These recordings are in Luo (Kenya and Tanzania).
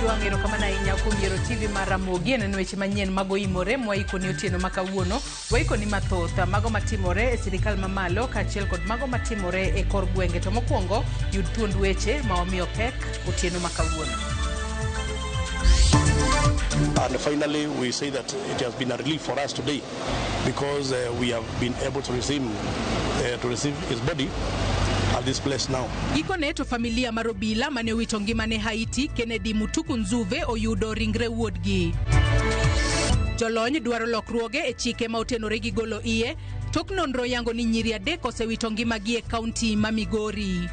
Ajwang' erokamano ahinya kuom yiero TV mar Ramogi e neno weche manyien mag oimore mwaikoni otieno ma kawuono. Waikoni mathoth, mago matimore e sirikal mamalo kaachiel kod mago matimore e kor gwenge. To mokwongo, yud thuond weche ma wamiyo pek otieno ma kawuono. And finally, we say that it has been a relief for us today because we have been able to receive, to receive his body at this place now. Gikone to familia mar obila mane owito ngimane Haiti, Kennedy Mutuku Nzuve oyudo ringre wuodgi. Jolony dwaro lokruoge e chike ma otenore gi golo iye tok nonro yango ni nyiri adek osewito ngimagi e kaunti ma Migori.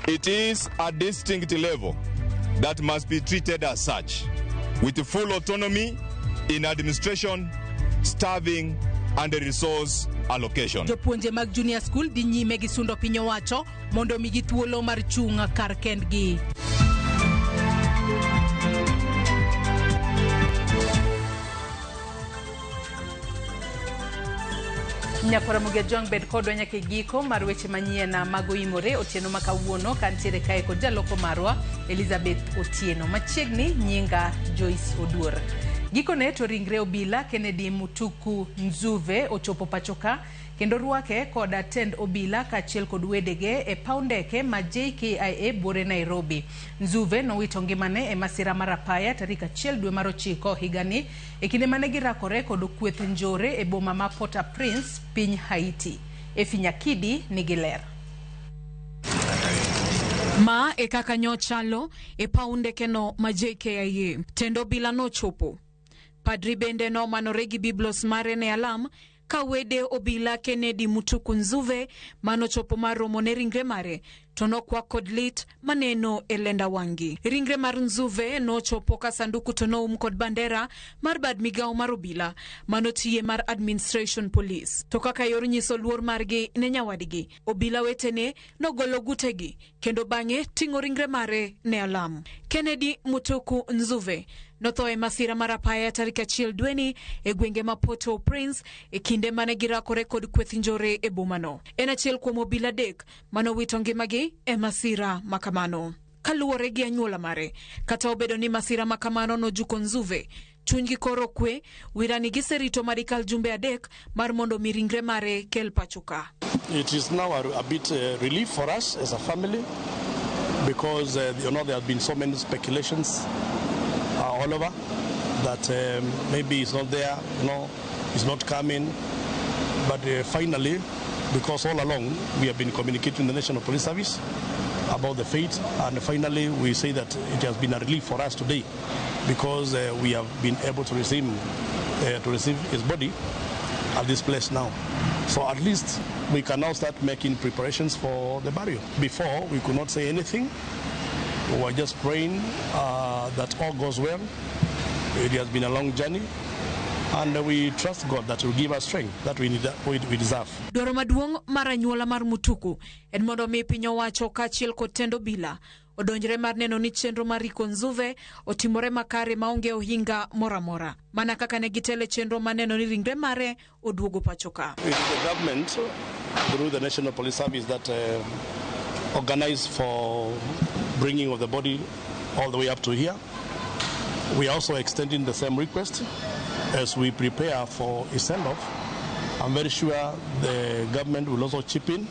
It is a distinct level that must be treated as such, with full autonomy in administration, staffing, and resource allocation. Jopuonje mag junior school dhi nyime gi sundo piny owacho mondo omigi thuolo mar chung' kar kendgi. Nyakwara Ramogi Ajwang' bed kodwa nyaka e giko mar weche manyien mag oimore otieno ma kawuono kantiere kae kod jaloko marwa Elizabeth Otieno. Machiegni nyinga Joyce Oduor. Gikone to ringre obila Kennedy Mutuku Nzuve ochopo pachoka kendo rwake kod tend obila kaachiel kod wedege e paw ndeke ma JKIA buore Nairobi. Nzuve nowito ngimane e masira mar apaya tarik 1 dwe mar 9 higani e kinde mane girakore kod kweth njore e boma ma Port-au-Prince, piny Haiti. Efi Nyakidi nigi ler. Ma e kaka nyochalo e paw ndekeno ma JKIA. Tend obila nochopo. Padri bende nomanore gi biblos mare ne alam ka wede obila Kennedy Mutuku Nzuve manochopo mar romo ne ringre mare to nokwak kod lit maneno e lenda wang'gi. Ringre mar Nzuve nochopo ka sanduku to noum kod bandera mar bad migawo mar obila manotiye mar Administration Police. To kaka yor nyiso luor margi ne nyawadgi, obila wetene nogolo gutegi kendo bang'e ting'o ringre mare ne alam. Kennedy Mutuku Nzuve notho e masira mar apaya tarik 1 dweni e gwenge ma Port-au-Prince e kinde mane girakore kod kweth njore e bomano. En achiel kuom obila 3 manowito ngimagi e masira makamano. Kaluwore gi anyuola mare, kata obedo ni masira makamano nojuko Nzuve, chunygi koro kwe, wirani giserito madikal jumbe 3 mar mondo mi ringre mare kel pacho ka. It is now a bit relief for us as a family because there have been so many speculations all over that maybe it's not there, it's not coming. But finally, because all along we have been communicating with the National Police Service about the fate, and finally we say that it has been a relief for us today because we have been able to receive his body at this place now. So at least we can now start making preparations for the burial. Before, we could not say anything. We were just praying that all goes well. It has been a long journey, and we trust God that will give us strength that we need, we deserve. Dwaro maduong' mar anyuola mar Mutuku en mondo mi piny owacho kaachiel kod tend obila odonjre mar neno ni chenro mar riko Nzuve otimore makare maonge ohinga moro amora, mana kaka ne gitelo e chenro mar neno ni ringre mare oduogo pacho ka. It is the government through the National Police Service that organized for bringing of the body all the way up to here. We are also extending the same request as we prepare for a send-off. I'm very sure the government will also chip in.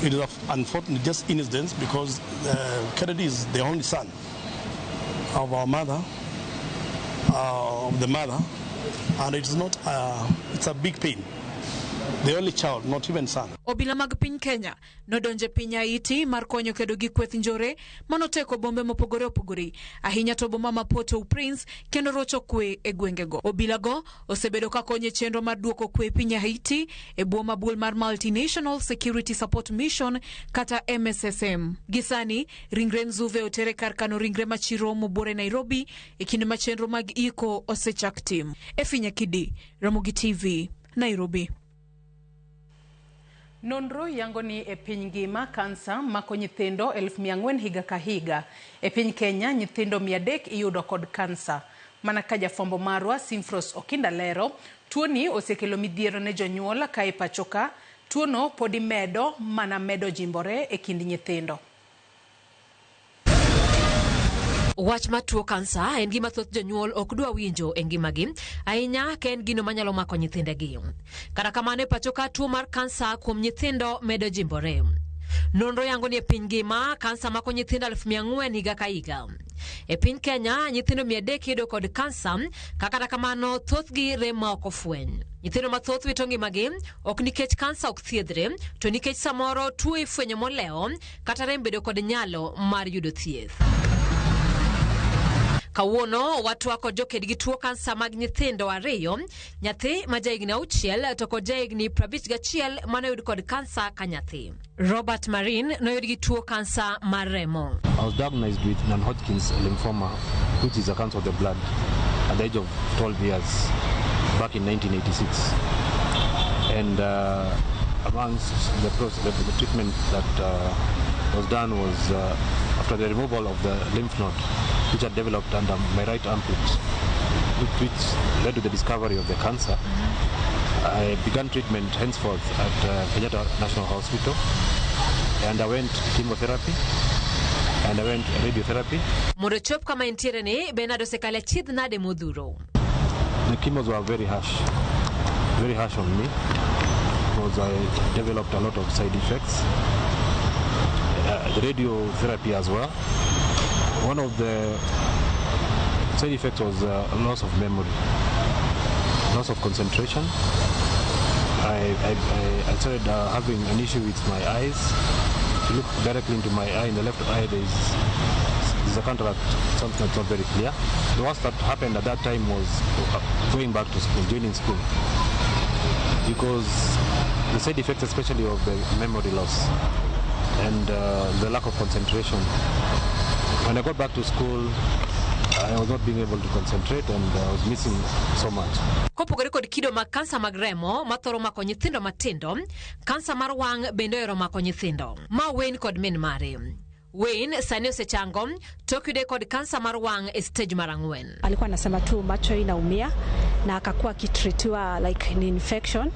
It is unfortunate just incident because Kennedy is the only son of our mother, of the mother, and it's not. It's a big pain. The only child, not even son. Obila mag piny Kenya nodonje piny Haiti mar konyo kedo gi kweth njore manoteko bombe mopogore opogore, ahinya to boma ma Port-au-Prince kendo rocho kwe e gwengego. Obila go osebedo ka konyo e chenro mar duoko kwe e piny Haiti e bwo mabul mar Multinational Security Support Mission kata MSSM. Gi sani ringre Nzuve otere kar kano ringre machiro buore Nairobi e kinde ma chenro mag iko osechak tim. Efi Nyakidi, Ramogi TV, Nairobi. Nonro yango ni e piny ngima kansa mako nyithindo 4,000 higa ka higa. E piny Kenya nyithindo 300 iyudo kod kansa. Mana ka jafwambo marwa Simfros Okinda lero, tuoni osekelo midhiero ne jonyuol ka e pacho ka, tuono pod imedo mana medo jimbore e kind nyithindo. Wach mar tuo kansa en gima thoth jonyuol ok dwa winjo e ngimagi, ahinya ka en gino manyalo mako nyithindegi. Kata kamano e pacho ka tuo mar kansa kuom nyithindo medo jimbore. Nonro yango ni e piny ngima kansa mako nyithindo 400,000 higa ka higa. E piny Kenya nyithindo 300 yudo kod kansa, ka kata kamano thothgi rem ma ok ofweny. Nyithindo mathoth wito ngimagi ok nikech kansa ok thiedhre, to nikech samoro tuo ifwenyo molewo kata rem bedo kod nyalo mar yudo thieth. Kawuono watwa kod joked gi tuo kansa mag nyithindo ariyo, nyathi ma jahigni 6 to kod jahigni 51 manoyud kod kansa ka nyathi. Robert Marin noyud gi tuo kansa mar remo. I was diagnosed with non-Hodgkin's lymphoma, which is a cancer of the blood, at the age of 12 years, back in 1986. And amongst the process, the treatment that was done was after the removal of the lymph node, which had developed under my right armpit, which led to the discovery of the cancer. I began treatment henceforth at Kenyatta National Hospital, and I went chemotherapy, and I went radiotherapy. Mondo chop kama entiere ni, Bernard osekale achiedh nade modhuro. The chemos were very harsh on me, because I developed a lot of side effects. The radiotherapy as well. One of the side effects was loss of memory, loss of concentration. I started having an issue with my eyes. If you look directly into my eye, in the left eye there's a cataract, something that's not very clear. The worst that happened at that time was going back to school, joining school, because the side effects, especially of the memory loss and the lack of concentration. When I got back to school, I was not being able to concentrate and I was missing so much. Kopogore kod kido mag kansa mag remo mathoro mako nyithindo matindo, kansa mar wang' bende ohero mako nyithindo. Ma Wayne kod min mare. Wayne sani osechango tok yude kod kansa mar wang' e stage mar 4. Alikuwa anasema tu macho inaumia na akakuwa akitreatiwa like ni infection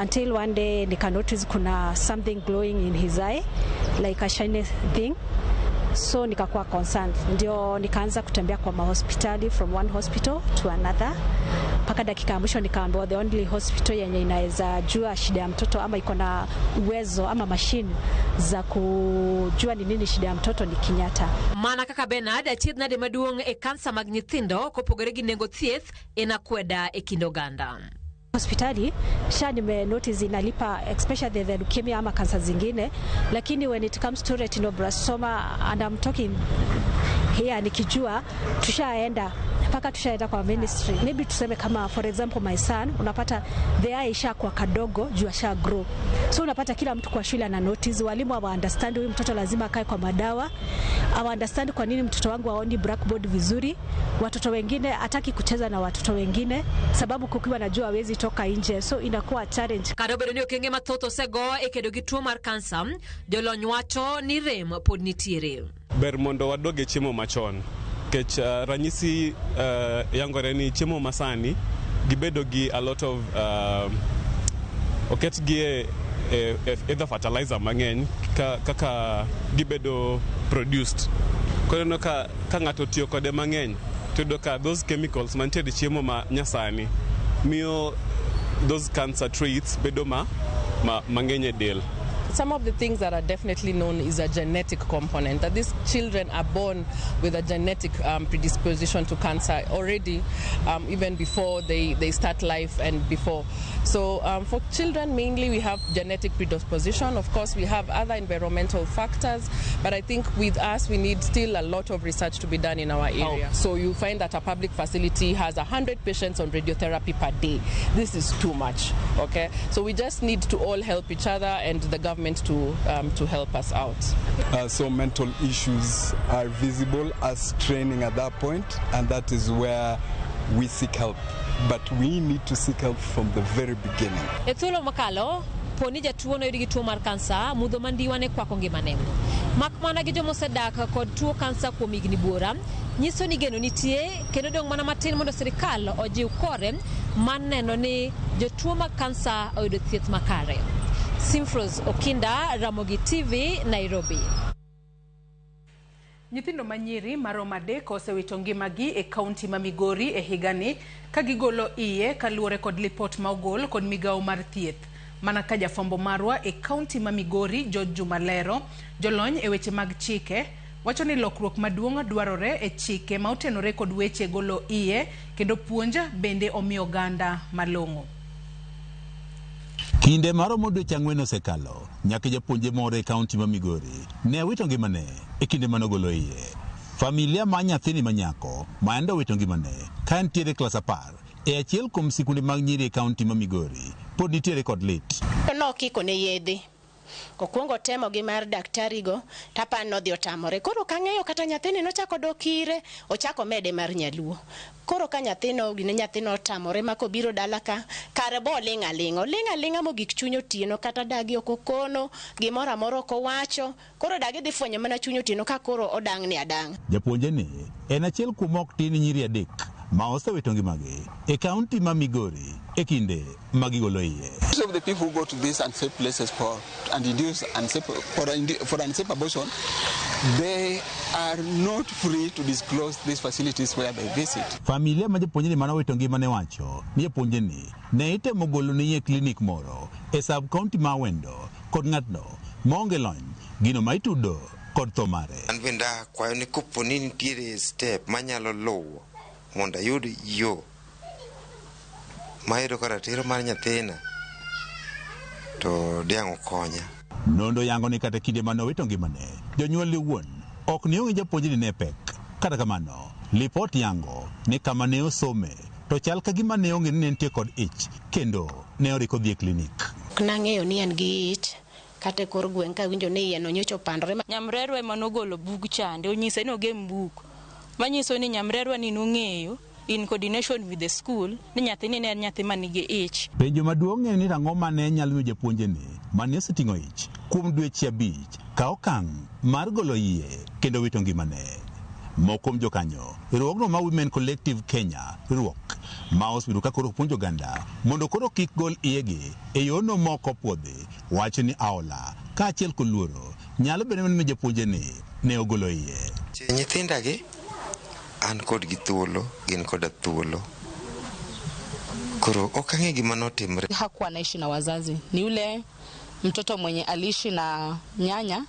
until one day nika notice kuna something glowing in his eye like a shiny thing, so nikakuwa concerned, ndio nikaanza kutembea kwa mahospitali from one hospital to another mpaka dakika ya mwisho nikaambiwa the only hospital yenye inaweza jua shida ya mtoto ama iko na uwezo ama mashine za kujua ni nini shida ya mtoto ni Kenyatta. Mana kaka Bernard, achiedh nade maduong' e kansa mag nyithindo kopogore gi nengo thieth en akweda e kind oganda. Hospitali SHA nime notice inalipa, especially the leukemia ama kansa zingine, lakini when it comes to retinoblastoma, and I'm talking here nikijua tushaenda mpaka tushaenda kwa ministry. Maybe tuseme kama for example my son, unapata the eye ishakuwa kadogo juu asha grow, so unapata kila mtu kwa shule ana notice, walimu hawa understand huyu mtoto lazima akae kwa madawa, hawa understand kwa nini mtoto wangu haoni blackboard vizuri. Watoto wengine hataki kucheza na watoto wengine sababu kukiwa na jua hawezi toka nje, so inakuwa challenge. Kata obedo ni okenge mathoth osego e kedo gi tuo mar kansa, jolony wacho ni rem pod nitiere. Ber mondo wadog e chiemo machon nikech ranyisi yangore ni chiemo masani gibedo gi a lot of oketgi e either fertilizer mang'eny kaka gibedo produced. Koro ineno ka ng'ato otiyo kode mang'eny to iyudo ka those chemicals mantiere e chiemo ma nyasani miyo those cancer traits bedo ma mang'eny e del. Some of the things that are definitely known is a genetic component, that these children are born with a genetic predisposition to cancer already, even before they start life and before. So for children, mainly we have genetic predisposition. Of course, we have other environmental factors, but I think with us, we need still a lot of research to be done in our area. So you find that a public facility has 100 patients on radiotherapy per day. This is too much, okay? So we just need to all help each other and the government to help us out. So mental issues are visible as training at that point, and that is where we seek help. But we need to seek help from the very beginning. E thuolo mokalo, po ni jatuo noyud gi tuo mar kansa, mudho mandiwa ne kwako ngimane. Mak mana gi joma osedak kod tuo kansa kuom higni buora, nyiso ni geno nitie kendo dong' mana matin mondo sirikal ojiw kore mar neno ni jotuo mag kansa oyudo thieth makare. Simfros Okinda, Ramogi TV, Nairobi. Nyithindo manyiri maromo 3 osewito ngimagi e kaunti ma Migori e higani ka gigolo iye kaluwore kod lipot ma ogol kod migawo mar thieth. Mana ka jafwambo marwa e kaunti ma Migori George Juma lero, jolony e weche mag chike wacho ni lokruok maduong' dwarore e chike ma otenore kod weche golo iye kendo puonj bende omi oganda malong'o. Kinde maromo dweche 4 osekalo nyaka japuonje moro e kaunti ma Migori ne owito ngimane e kinde mane ogolo iye. Familia mar nyathini manyako ma endo owito ngimane ka entiere klas 10 e achiel kuom sikunde mag nyiri e kaunti ma Migori pod nitiere kod lit. Nokiko ne yedhe. Okwongo temo gi mar daktari go tapan nodhi otamore. Koro kang'eyo kata nyathini nochako dok ire, ochako mede mar nyaluo. Koro ka nyathino gine nyathino otamore ma kobiro dala ka kare bo oling' aling'a. Oling' aling'a mogik chuny otieno kata dagi ok okono, gimoro amora ok owacho. Koro dagi dhi fwenyo mana chuny otieno ka koro odang'ni adang'a. Japuonje ni en achiel kuom ok tin nyiri 3 ma osewito ngimagi e kaunti ma Migori e kinde ma gigolo iye. Most of the people who go to these unsafe places for and induce unsafe, for unsafe abortion, they are not free to disclose these facilities where they visit. Familia ma japuonjni mane owito ngimane wacho ni japuonjni ne itemo golo ne iye klinik moro e sub county ma Awendo kod ng'atno maonge lony gino ma itudo kod tho mare. An bende akwayo ni kopo ni nitiere step manyalo luwo mondo ayud yo mayudo ka ratiro mar nyathina to diang' okonya. Nondo yango ni kata kinde mane owito ngimane, jonyuolne wuon ok ne ong'e japuonjni ne pek. Kata kamano, lipot yango ni kama ne osome to chal ka gima ne onge ni ne nitie kod ich kendo ne oriko dhi e klinik. Ok nang'eyo ni en gi ich kata e kor gweng' kawinjo ni iye no nyocha opandore. Nyamrerwa ema nogolo bug chande, onyise ni ogem buk. Manyiso ni nyamrerwa ni nong'eyo in coordination with the school ni nyathini ne en nyathi manigi ich. Penjo maduong' en ni ang'o mane nyalo miyo japuonjni mane oseting'o ich kuom dweche 5 ka okang' mar golo iye kendo wito ngimane. Moko kuom jokanyo riwruogno ma Women Collective Kenya riwruok ma osebedo ka koro puonjo oganda mondo koro kik gol iyegi e yorno moko puodhi wacho ni aola kaachiel kod luoro nyalo bedo ni japuonjni ne ogolo iye. Nyithindagi an kodgi thuolo, gin koda thuolo. Koro ok ang'e gima notimre. Hakuwa anaishi na wazazi, ni yule mtoto mwenye aliishi na nyanya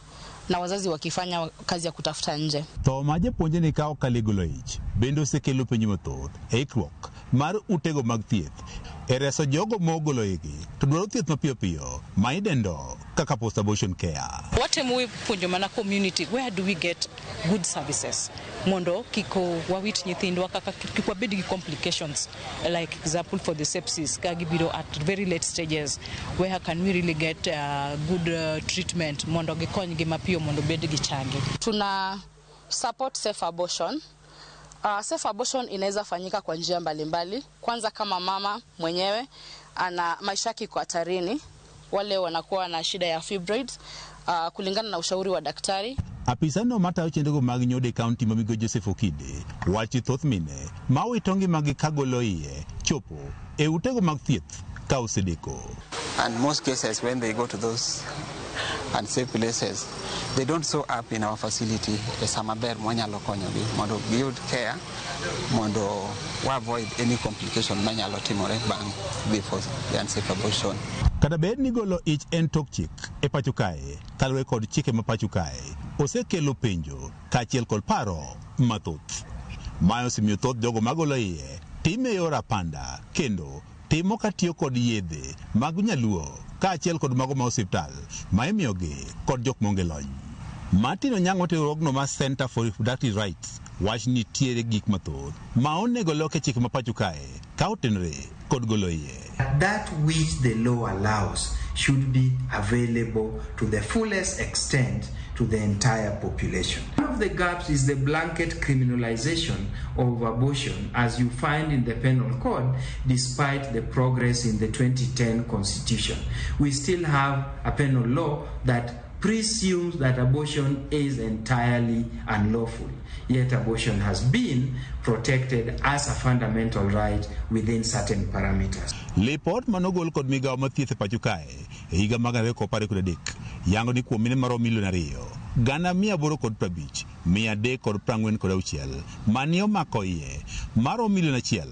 na wazazi wakifanya kazi ya kutafuta nje. Tho ma japuonjni ka okalo golo ich bende osekelo penjo mathoth e ikruok mar utego mag thieth e reso jogo mogolo igi to dwaro thieth mapiyo piyo ma idendo kaka post abortion care. Watemo puonjo mana community where do we get good services mondo kik wawit nyithindwa kaka kik wabed gi complications like example for the sepsis ka gibiro at very late stages where can we really get good treatment mondo gikonygi mapiyo mondo bed gi changi. Tuna support safe abortion. Safe abortion inaweza fanyika kwa njia mbalimbali. Kwanza kama mama mwenyewe ana maisha yake iko hatarini, wale wanakuwa na shida ya fibroids, kulingana na ushauri wa daktari. Apisano matayo chenrogo mag nyodo e kaunti ma Migori Joseph Okide wacho thoth mine ma owito ngimagi ka golo iye chopo e utego mag thieth ka osedeko. And most cases when they go to those unsafe places, they don't show up in our facility e sama ber mwanyalo konyogi mondo giyud care mondo wa avoid any complication manyalo timore bang' before the unsafe abortion. Kata bed ni golo ich en tok chik e pacho kae kaluwore kod chike ma pacho kae osekelo penjo kaachiel kod paro mathoth. Mae osemiyo thoth jogo magolo iye time e yor apanda kendo timo katiyo kod yedhe mag nyaluo kaachiel kod mago ma osiptal ma imiyogi kod jok maonge lony. Martin Onyango riwruogno mar Center for Reproductive Rights wach ni nitiere gik mathoth ma onego lok e chike ma pacho kae ka otenore kod golo iye. That which the law allows should be available to the fullest extent to the entire population. One of the gaps is the blanket criminalization of abortion as you find in the penal code, despite the progress in the 2010 constitution. We still have a penal law that presumes that abortion is entirely unlawful. Yet abortion has been protected as a fundamental right within certain parameters. Lipot manogol kod migawo mar thieth e pacho kae e higa mag 2013 yango ni kuom mine maromo milion 2 850, 346 mane omako iye maromo 1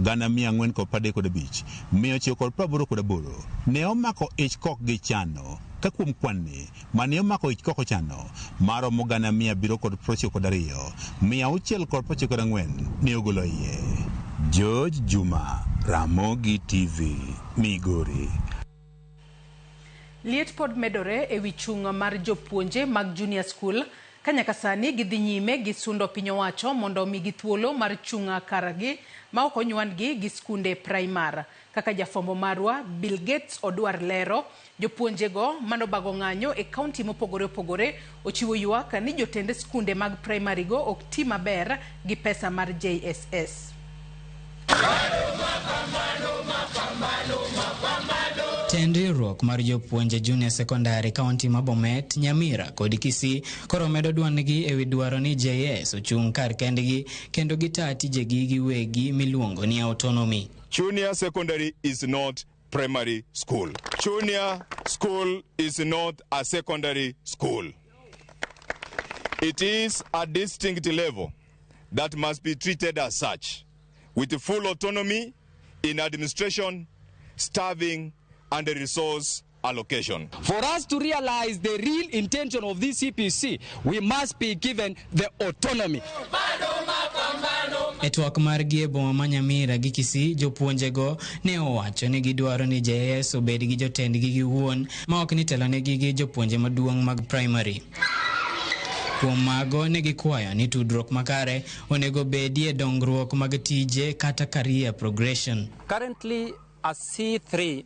435, 988 ne omako ich kok gi chano ka kuom kwan-ni mane omako ich kok ochano maromo 792, 694 ne ogolo iye. George Juma, Ramogi TV, Migori. Liet pod medore ewi chung' mar jopuonje mag junior school ka nyaka sani gidhi nyime gi sundo piny owacho mondo omigi thuolo mar chung' kargi ma ok onyuandgi gi skunde primar. Kaka jafwambo marwa Bill Gates Odwar lero, jopuonjego manobago ng'anyo e kaunti mopogore opogore ochiwo ywak ni jotend skunde mag primary go ok ti maber gi pesa mar JSS. Tend riwruok mar jopuonje junior secondary kaunti ma Bomet, Nyamira kod Kisii koro medo duondgi ewi dwaro ni JS ochung' kar kendgi kendo gitaa tijegi giwegi miluongo ni autonomy. Junior secondary is not primary school. Junior school is not a secondary school. It is a distinct level that must be treated as such, with full autonomy in administration, staffing, and resource allocation. For us to realize the real intention of this CPC, we must be given the autonomy. E twak margi e boma ma Nyamira gi Kisii, jopuonjego ne owacho ni gidwaro ni JS obed gi jotendgi giwuon ma ok ni telonegi gi jopuonje maduong' mag primary. Kuom mago ne gikwayo ni tudruok makare onego bedie dongruok mag tije kata career progression. Currently, a C3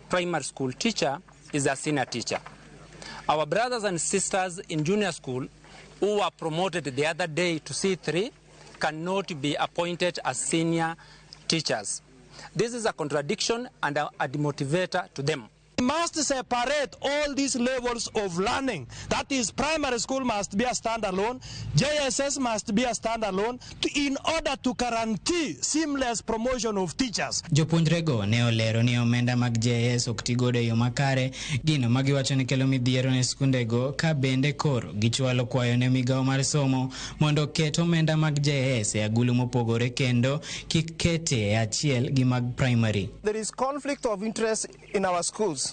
primary school teacher is a senior teacher. Our brothers and sisters in junior school who were promoted the other day to C3 cannot be appointed as senior teachers. This is a contradiction and a demotivator to them. We must separate all these levels of learning. That is, primary school must be a standalone, JSS must be a standalone, in order to guarantee seamless promotion of teachers. Jopuonjrego ne olero ni omenda mag JS ok ti godo e yo makare, gino ma giwacho ni kelo midhiero ne skundego, ka bende koro gichwalo kwayo ne migawo mar somo mondo oket omenda mag JS e agulu mopogore kendo kik kete e achiel gi mag primary. There is conflict of interest in our schools.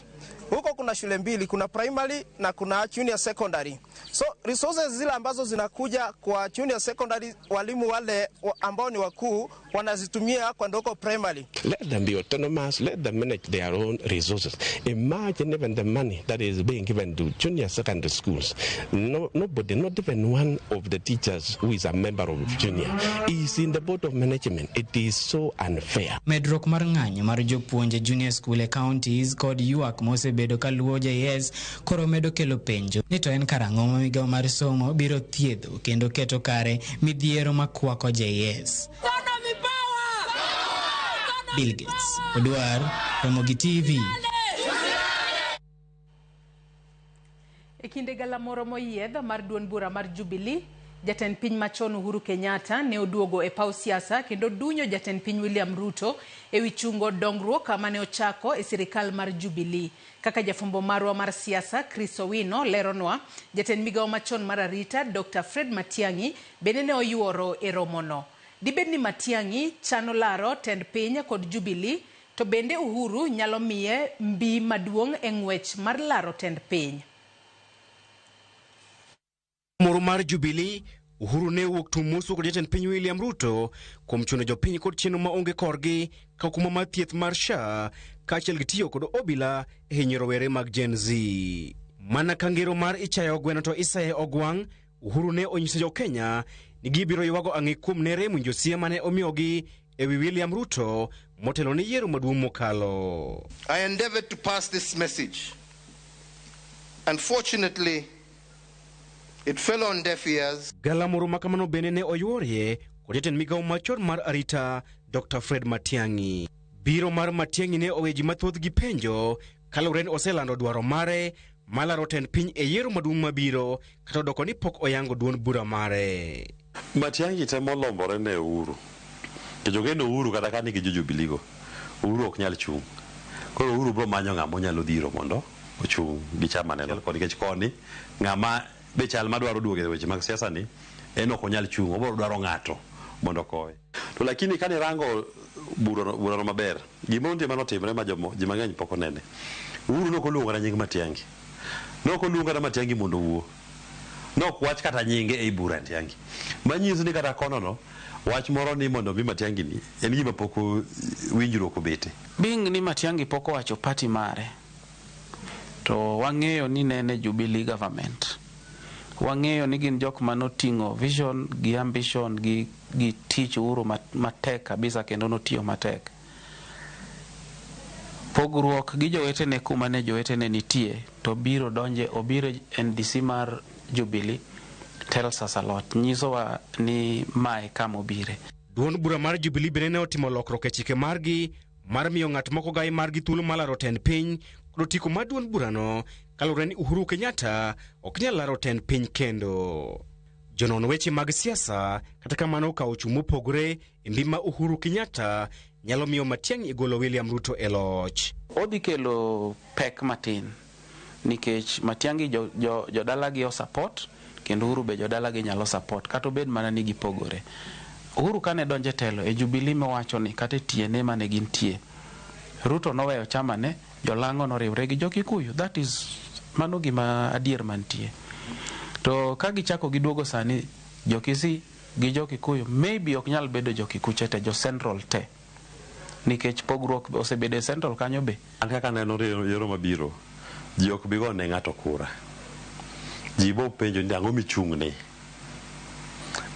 Huko kuna shule mbili, kuna primary na kuna junior secondary. So resources zile ambazo zinakuja kwa junior secondary, walimu wale ambao ni wakuu wanazitumia kwa ndoko primary. Let them be autonomous, let them manage their own resources. Imagine even the money that is being given to junior secondary schools. No, nobody, not even one of the teachers who is a member of junior is in the board of management. It is so unfair. Medruok mar ng'anyo mar jopuonje junior school e counties kod ywak mosebedo kaluwo JS koro medo kelo penjo ni to en karang'o ma migawo mar somo biro thiedho kendo keto kare midhiero makwako JS. Bill Gates, Odwar, Ramogi TV. E kinde galamoro moyiedh mar duond bura mar Jubilee, jatend piny machon Uhuru Kenyatta ne oduogo e paw siasa kendo dunyo jatend piny William Ruto ewi chungo dongruok mane ochako e sirikal mar Jubilee. Kaka jafwambo marwa mar siasa Chris Owino leronwa, jatend migawo machon mar arita Dr. Fred Matiang'i bende ne oyuoro e romono. Dibed ni Matiang'i chano laro tend piny kod Jubilee, to bende Uhuru nyalo miye mbi maduong' e ng'wech mar laro tend piny. Moro mar Jubilee, Uhuru ne owuok tung' moso kod jatend piny William Ruto kuom chuno jopiny kod chenro maonge korgi ka okumba mar thieth mar SHA kaachiel gi tiyo kod obila e hinyo rowere mag Gen Z. Mana ka ngero mar ichayo gweno to isaye ogwang', Uhuru ne onyiso jo-Kenya ni gibiro ywago ang'e kuom nere winjo siem mane omiyogi ewi William Ruto motelo ne yiero maduong' mokalo. I endeavored to pass this message. Unfortunately, it fell on deaf ears. Galamoro ma kamano bende ne oyuorie kod jatend migawo machon mar arita Dr. Fred Matiang'i. Biro mar Matiang'i ne owe ji mathoth gi penjo kaluwore ni oselando dwaro mare mar laro tend piny e yiero maduong' mabiro kata odoko ni pok oyango duond bura mare. Matiang'i temo lombore ne Uhuru. Nikech ogeno Uhuru kata ka nigi jo Jubilee go, Uhuru ok nyal chung'. Koro Uhuru biro manyo ng'ama onyalo dhiro mondo ochung' gi chama neno koni nikech koni ng'ama be chal madwaro duogo e weche mag siasa ni en ok onyal chung', obiro dwaro ng'ato mondo okowe. To lakini kane rango burano maber, gimoro nitie manotimre ma ji mang'eny pok onene. Uhuru nok oluongo kata nying Matiang'i. Nok oluong kata Matiang'i mondo owuo. Nok wach kata nyinge ei bura Matiang'i. Manyiso ni kata kono no, wach moro ni mondo mi Matiang'i ni en gima pok winjruok obete. Being ni Matiang'i pok owacho party mare, to wang'eyo ni nene Jubilee government. Wang'eyo ni gin jok manoting'o vision gi ambition gi tich Uhuru matek kabisa kendo notiyo matek. Pogruok gi jowetene kuma ne jowetene nitie to biro donje obiro NDC mar Jubilee tells us a lot. Nyisowa ni mae kama obire. Duond bura mar Jubilee bende ne otimo lokruok e chike margi mar miyo ng'at moko gai margi thuolo mar laro tend piny kod otiko mar duond burano kaluwore ni Uhuru Kenyatta ok nyal laro tend piny kendo. Jonon weche mag siasa kata kamano okawo chung' mopogore e mbi ma Uhuru Kenyatta nyalo miyo Matiang'i golo William Ruto e loch. Odhi kelo pek matin nikech Matiang'i jodalagi o support kendo Uhuru be jodalagi nyalo support kata obed mana ni gipogore. Uhuru kane donje telo e Jubilee mowacho ni kata e tiene mane gintie, Ruto noweyo chama ne, jolang'o noriwre gi jo Kikuyu. That is mano gima adier mantie. To ka gichako giduogo sani jo Kisii gi jo Kikuyu maybe ok nyal bedo jo Kikuche te, jo Central te. Nikech pogruok osebedo e Central kanyo be. An kaka aneno yiero mabiro, ji ok bi go ne ng'ato kura. Ji bo penjo ni ang'o michung'ne?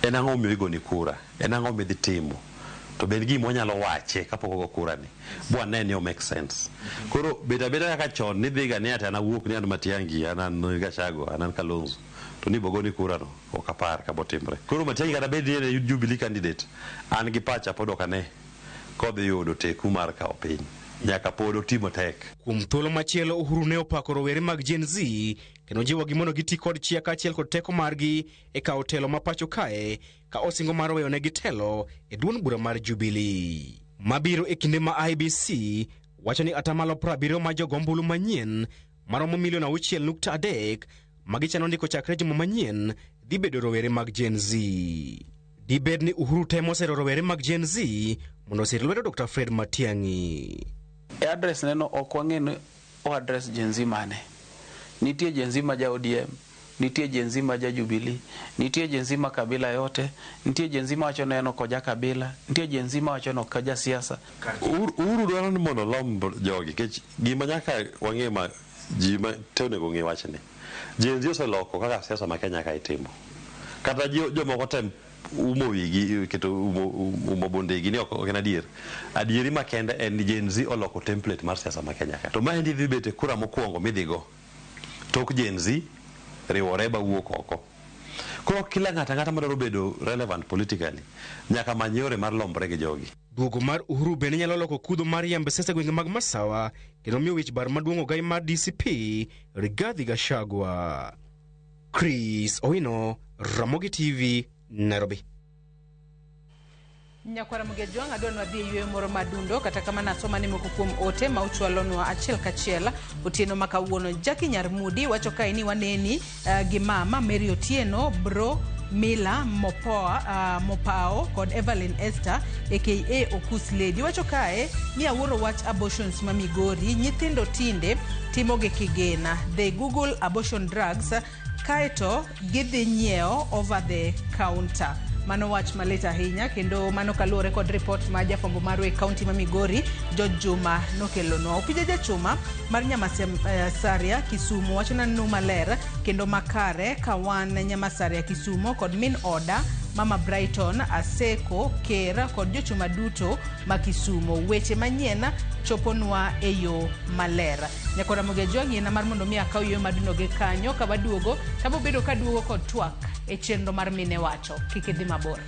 En ang'o miyo igoni kura? En ang'o midhi timo? To be en gima wanyalo wache kapok ogo kura ni? Bwane ni o make sense. Koro bet abeda kaka chon ni dhiga ni ati an awuok ni an Matiang'i, an an Gachagua, an an Kalonzo. To ni bogoni kura no, ok apar ka botimre. Koro Matiang'i kata bed ni en Jubilee candidate, an gi pacha pod ok ane kodhi yudo teku mar kawo piny. Nyaka pod otimo tek. Kuom thuolo machielo Uhuru ne opako rowere mag Gen Z kendo jiwogi mondo giti kod chia kaachiel kod teko margi e kawo telo ma pacho kae ka osingo mar weyo negi telo e duond bura mar Jubilee. Mabiro e kinde ma IEBC wacho ni atamalo 70 ma jogo ombulu manyien maromo milion 6.3 ma gichano ndiko chakre juma manyien dhi bedo rowere mag Gen Z. Dibed ni Uhuru temo sero rowere mag Gen Z mondo osir lwedo Dr. Fred Matiang'i. E address neno ok wang'e ni o address Gen Z mane. Nitie Gen Z ma ja ODM, nitie Gen Z ma ja Jubilee, nitie Gen Z ma kabila yote, nitie Gen Z ma wacho ni en ok oja kabila, nitie Gen Z ma wacho ni ok oja siasa. Uhuru dwaro ni mondo olomb jogi nikech gima nyaka wang'e ma ji ma te onego ng'e wachni. Gen Z oseloko kaka siasa ma Kenya ka itimo. Kata jomoko tem umo wigi keto umo bondegi ni ok en adier. Adieri makende en ni Gen Z oloko template mar siasa ma Kenya ka. To maendi dhi bet e kura mokwongo midhigo. Tok Gen Z riwore ba wuok oko. Koro kila ng'ato ang'ata madwaro bedo relevant politically nyaka many yore mar lombre gi jogi. Duogo mar Uhuru bende nyalo loko kudho mar yamb siasa e gwenge mag Masawa kendo miyo wich bar maduong' ogai mar DCP Rigathi Gachagua. Chris Owino, Ramogi TV, Nairobi. Nyakwara Mugejwang' adwa ni wadhi e yweyo moro madundo kata kamano asoma ne moko kuom ote ma uchwalonwa achiel kachiel otieno ma kawuono. Jackie Nyarmudi wacho kae ni waneni gi mama Mary Otieno, Bro Mila Mopoa, Mopao kod Evelyn Esther aka Okus Lady. Wacho kae ni awuoro wach abortions ma Migori, nyithindo tinde timo gi kigena. They google abortion drugs kaeto gidhi nyiewo over the counter. Mano wach malit ahinya kendo mano kaluwore kod ripot ma jafwambo marwa e kaunti ma Migori George Juma nokelonwa. Opija Jachuma mar Nyamasaria Kisumu wacho nanu maler kendo makare ka wan Nyamasaria Kisumu kod min oda Mama Brighton Aseko Ker kod jochuma duto ma Kisumu. Weche manyien choponwa e yo maler. Nyakora Mogejwang' yiena mar mondo mi akaw yweyo madundo gi kanyo ka waduogo tabobedo kaduogo kod twak e chenro mar mine wacho. Kik idhi mabor.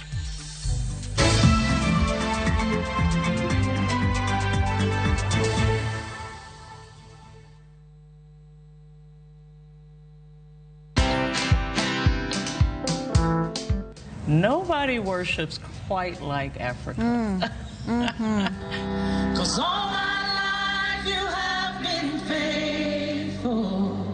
Nobody worships quite like Africa. 'Cause all my life you have been faithful.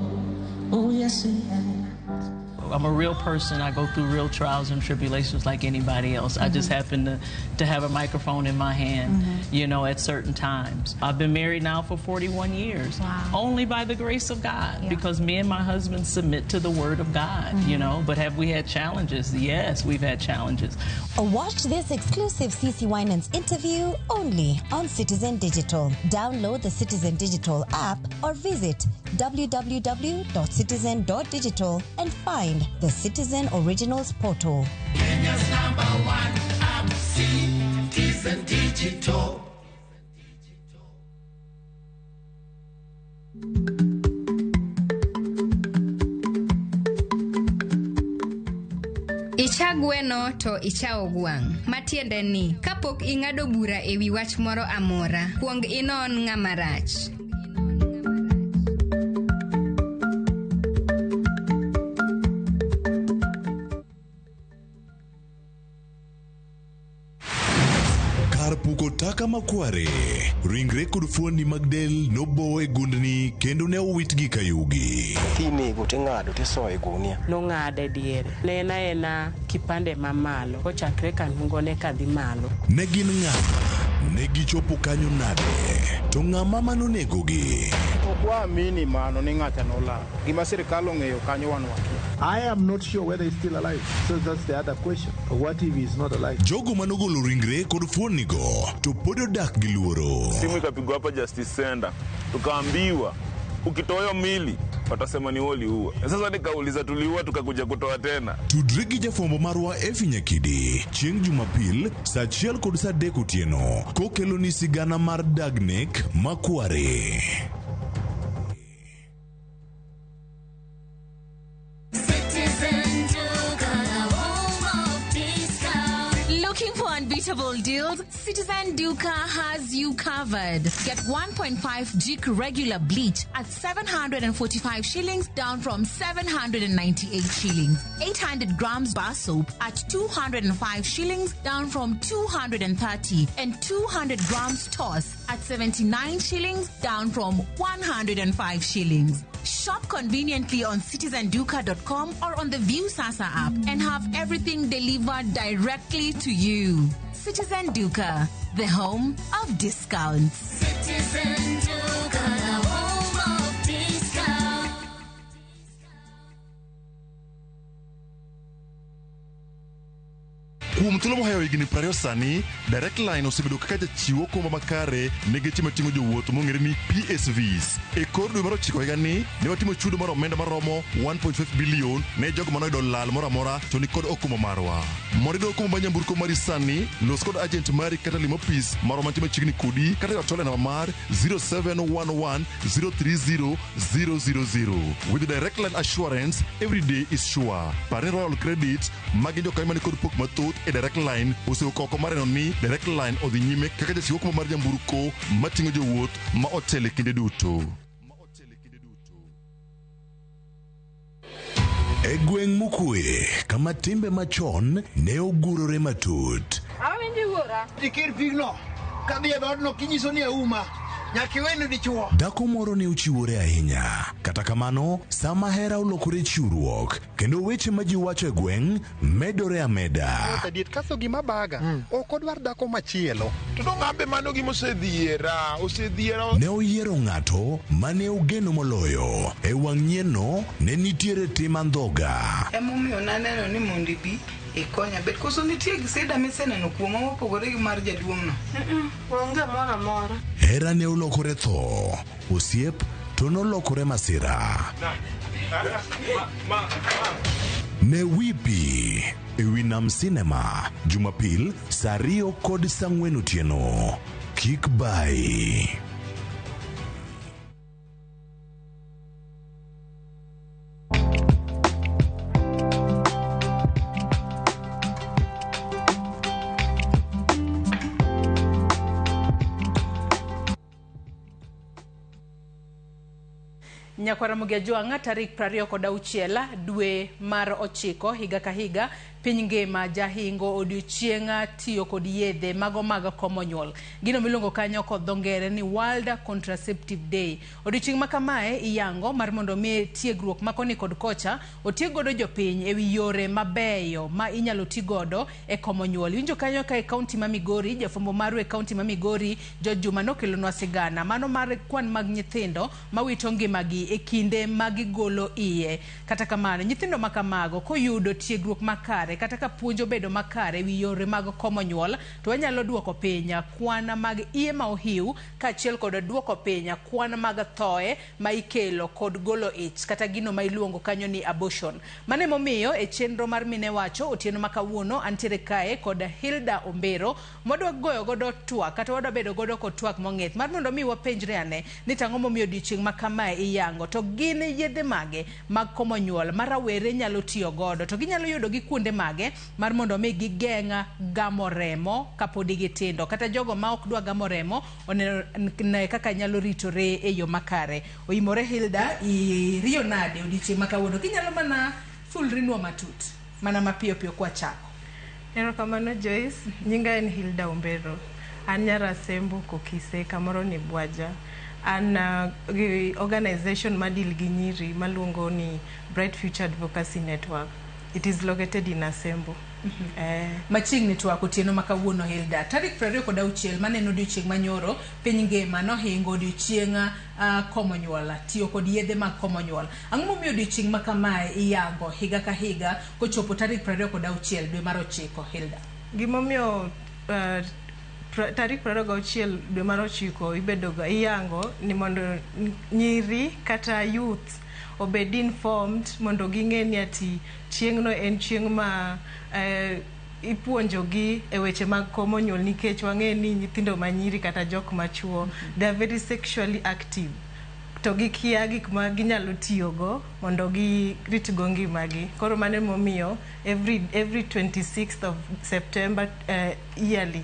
Oh, yes, you have. I'm a real person. I go through real trials and tribulations like anybody else. I just happen to have a microphone in my hand, you know, at certain times. I've been married now for 41 years. Wow. Only by the grace of God, because me and my husband submit to the word of God, you know. But have we had challenges? Yes, we've had challenges. Watch this exclusive CC Winans interview only on Citizen Digital. Download the Citizen Digital app or visit www.citizen.digital and find the Citizen Originals portal. Kenya's number one app, Citizen Digital. Icha gweno to ichawo gwang'. Matiende ni, kapok ing'ado bura e wi wach moro amora, kuong inon ng'ama rach. Kar puko taka makware, ringre kod fuonni mag del nobo e gundni kendo ne owitgi ka yugi. Kinego ting'ado tisoyo e gunia. Nong'ade diere. Ne en aena kipande mamalo kochakre kanungone kadhi malo. Ne gin ng'a? Ne gichopo kanyo nade? To ng'ama manonegogi? Ok waamini mano ni ng'acha nolal. Gima sirikal ong'eyo kanyo wan wakia. I am not sure whether he's still alive. So that's the other question. What if he's not alive? Jogo manogolo ringre kod fuonnigo to pod odak gi luoro. Simu ikapigwa hapa Justice Center, tukaambiwa ukitoa hiyo mili watasema ni wewe uliua. Sasa nikauliza tuliua, tukakuja kutoa tena. Tudri gi jafwambo marwa Efi Nyakidi chieng' Jumapil saa achiel kod saa adek otieno kokeloni sigana mar Dagnek Makware. Citizen Duka, the home of discount. Looking for unbeatable deals? Citizen Duka has you covered. Get 1.5 Jik regular bleach at 745 shillings down from 798 shillings. 800 grams bar soap at 205 shillings down from 230 and 200 grams toss at 79 shillings down from 105 shillings. Shop conveniently on citizenduka.com or on the Viusasa app and have everything delivered directly to you. Citizen Duka, the home of discounts. Citizen Duka, the home of discount. Kuom thuolo mohewo higni 20 sani, Direct Line osebedo kaka jachiwo okumba makare ne geche mating'o jowuoth mong'ere ni PSVs. E kor dwe mar ochiko higani, ne watimo chudo mar omenda maromo 1.5 bilion ne jogo manoyudo lal moro amora to nikod okumba marwa. Mondo iyud okumba mar nyamburko mari sani, los kod agent mari kata lim opis marwa mantie machiegni kodi kata ywa tol e namba mar 0711 030 000. With Direct Line Assurance, every day is sure. Par ni Royal Credit, magi jokanyo manikod pok mathoth e Direct Line osewuok oko mar neno ni Direct Line odhi nyime kaka jachiw okumba mar nyamburko mating'o jowuoth ma otelo e kinde duto. E gweng' mokwe kama timbe machon ne ogurore matut. Awinji wuora. Ikir pigno. Kadhi e dhoodno kinyiso ni auma. Nyaka iwene dichuo. Dhako moro ne ochiwore ahinya. Kata kamano, sama hera olokore chiwruok, kendo weche ma ji wacho e gweng' medore ameda. Adier kaso gima baga ok odwar dhako machielo. To dong' ambe mano gima osedhiera, osedhiera. Ne oyiero ng'ato mane ogeno moloyo. E wang' nyienno ne nitiere tim andhoga. Emomiyo naneno ni mondo ibi ikonya bet koso nitie sida miseneno kuoma mopogore gi mar jaduong'no. Onge moro amora. Hera ne olokore tho, osiep to nolokore masira. Ne Wipi e wi Nam Cinema Jumapil saa 2 kod saa 4 otieno. Kik bai. Nyakwara Mugia Jwang'a tarik 26 dwe mar ochiko higa ka higa Piny ngima jahingo odiochieng' tiyo kod yedhe mago mag komo nyuol. Gino miluongo kanyo kod dho ngere ni World Contraceptive Day. Odiochieng' ma kamae iyango mar mondo mi tiegruok ma koni kod kocha otieg godo jopiny ewi yore mabeyo ma inyalo ti godo e komo nyuol. Iwinjo kanyo ka e kaunti ma Migori, jafwambo marwa e kaunti ma Migori, George Juma nokelonwa sigana mano mar kwan mag nyithindo mawito ngimagi e kinde ma gigolo iye. Kata kamano, nyithindo ma kamago koyudo tiegruok makare kata ka puonj obedo makare ewi yore mag komo nyuol, to wanyalo duoko piny kwan mag iye ma ohiw kaachiel kod duoko piny kwan mag thoe ma ikelo kod golo ich kata gino ma iluongo kanyo ni abortion. Mano emomiyo e chenro mar Mine Wacho otieno ma kawuono antiere kae kod Hilda Ombero mwadwa goyo godo twak kata wadwa bedo godo kod twak mong'ith mar mondo mi wapenjre ane ni tang'o momiyo odiochieng' ma kamae iyango to gin yedhe mage mag komo nyuol ma rawere nyalo tiyo godo to ginyalo yudo gi kuonde mage mar mondo mi gigeng' gamo remo kapodi gitindo kata jogo ma ok dwa gamo remo oneno ne kaka nyalo ritore e yo makare. Oimore Hilda, iriyo nade odiochieng' ma kawuono? Kinyalo mana sulrinwa matut mana mapiyo piyo kwachako. Erokamano Joyce, nyinga en Hilda Ombero. An nyar Asembo Kokise, kamoro ni Bwaja. An gi organization ma deal gi nyiri maluongo ni Bright Future Advocacy Network. It is located in Asembo. Machiegni twak otieno ma kawuono Hilda. Tarik 26 maneno odiochieng' manyoro, piny ngima nohingo odiochieng' komo nyuol, tiyo kod yedhe mag komo nyuol. Ang'o momiyo odiochieng' ma kamae iyango higa ka higa kochopo tarik 26 dwe mar 9, Hilda? Gimomiyo tarik 26 dwe mar 9 ibedoga iyango ni mondo nyiri kata youth obed informed mondo ging'e ni ati chieng'no en chieng' ma ipuonjogi e weche mag komo nyuol nikech wang'e ni nyithindo manyiri kata jok machuo they are very sexually active to gikia gik ma ginyalo tiyogo mondo giritgo ngimagi. Koro mano emomiyo every 26th of September yearly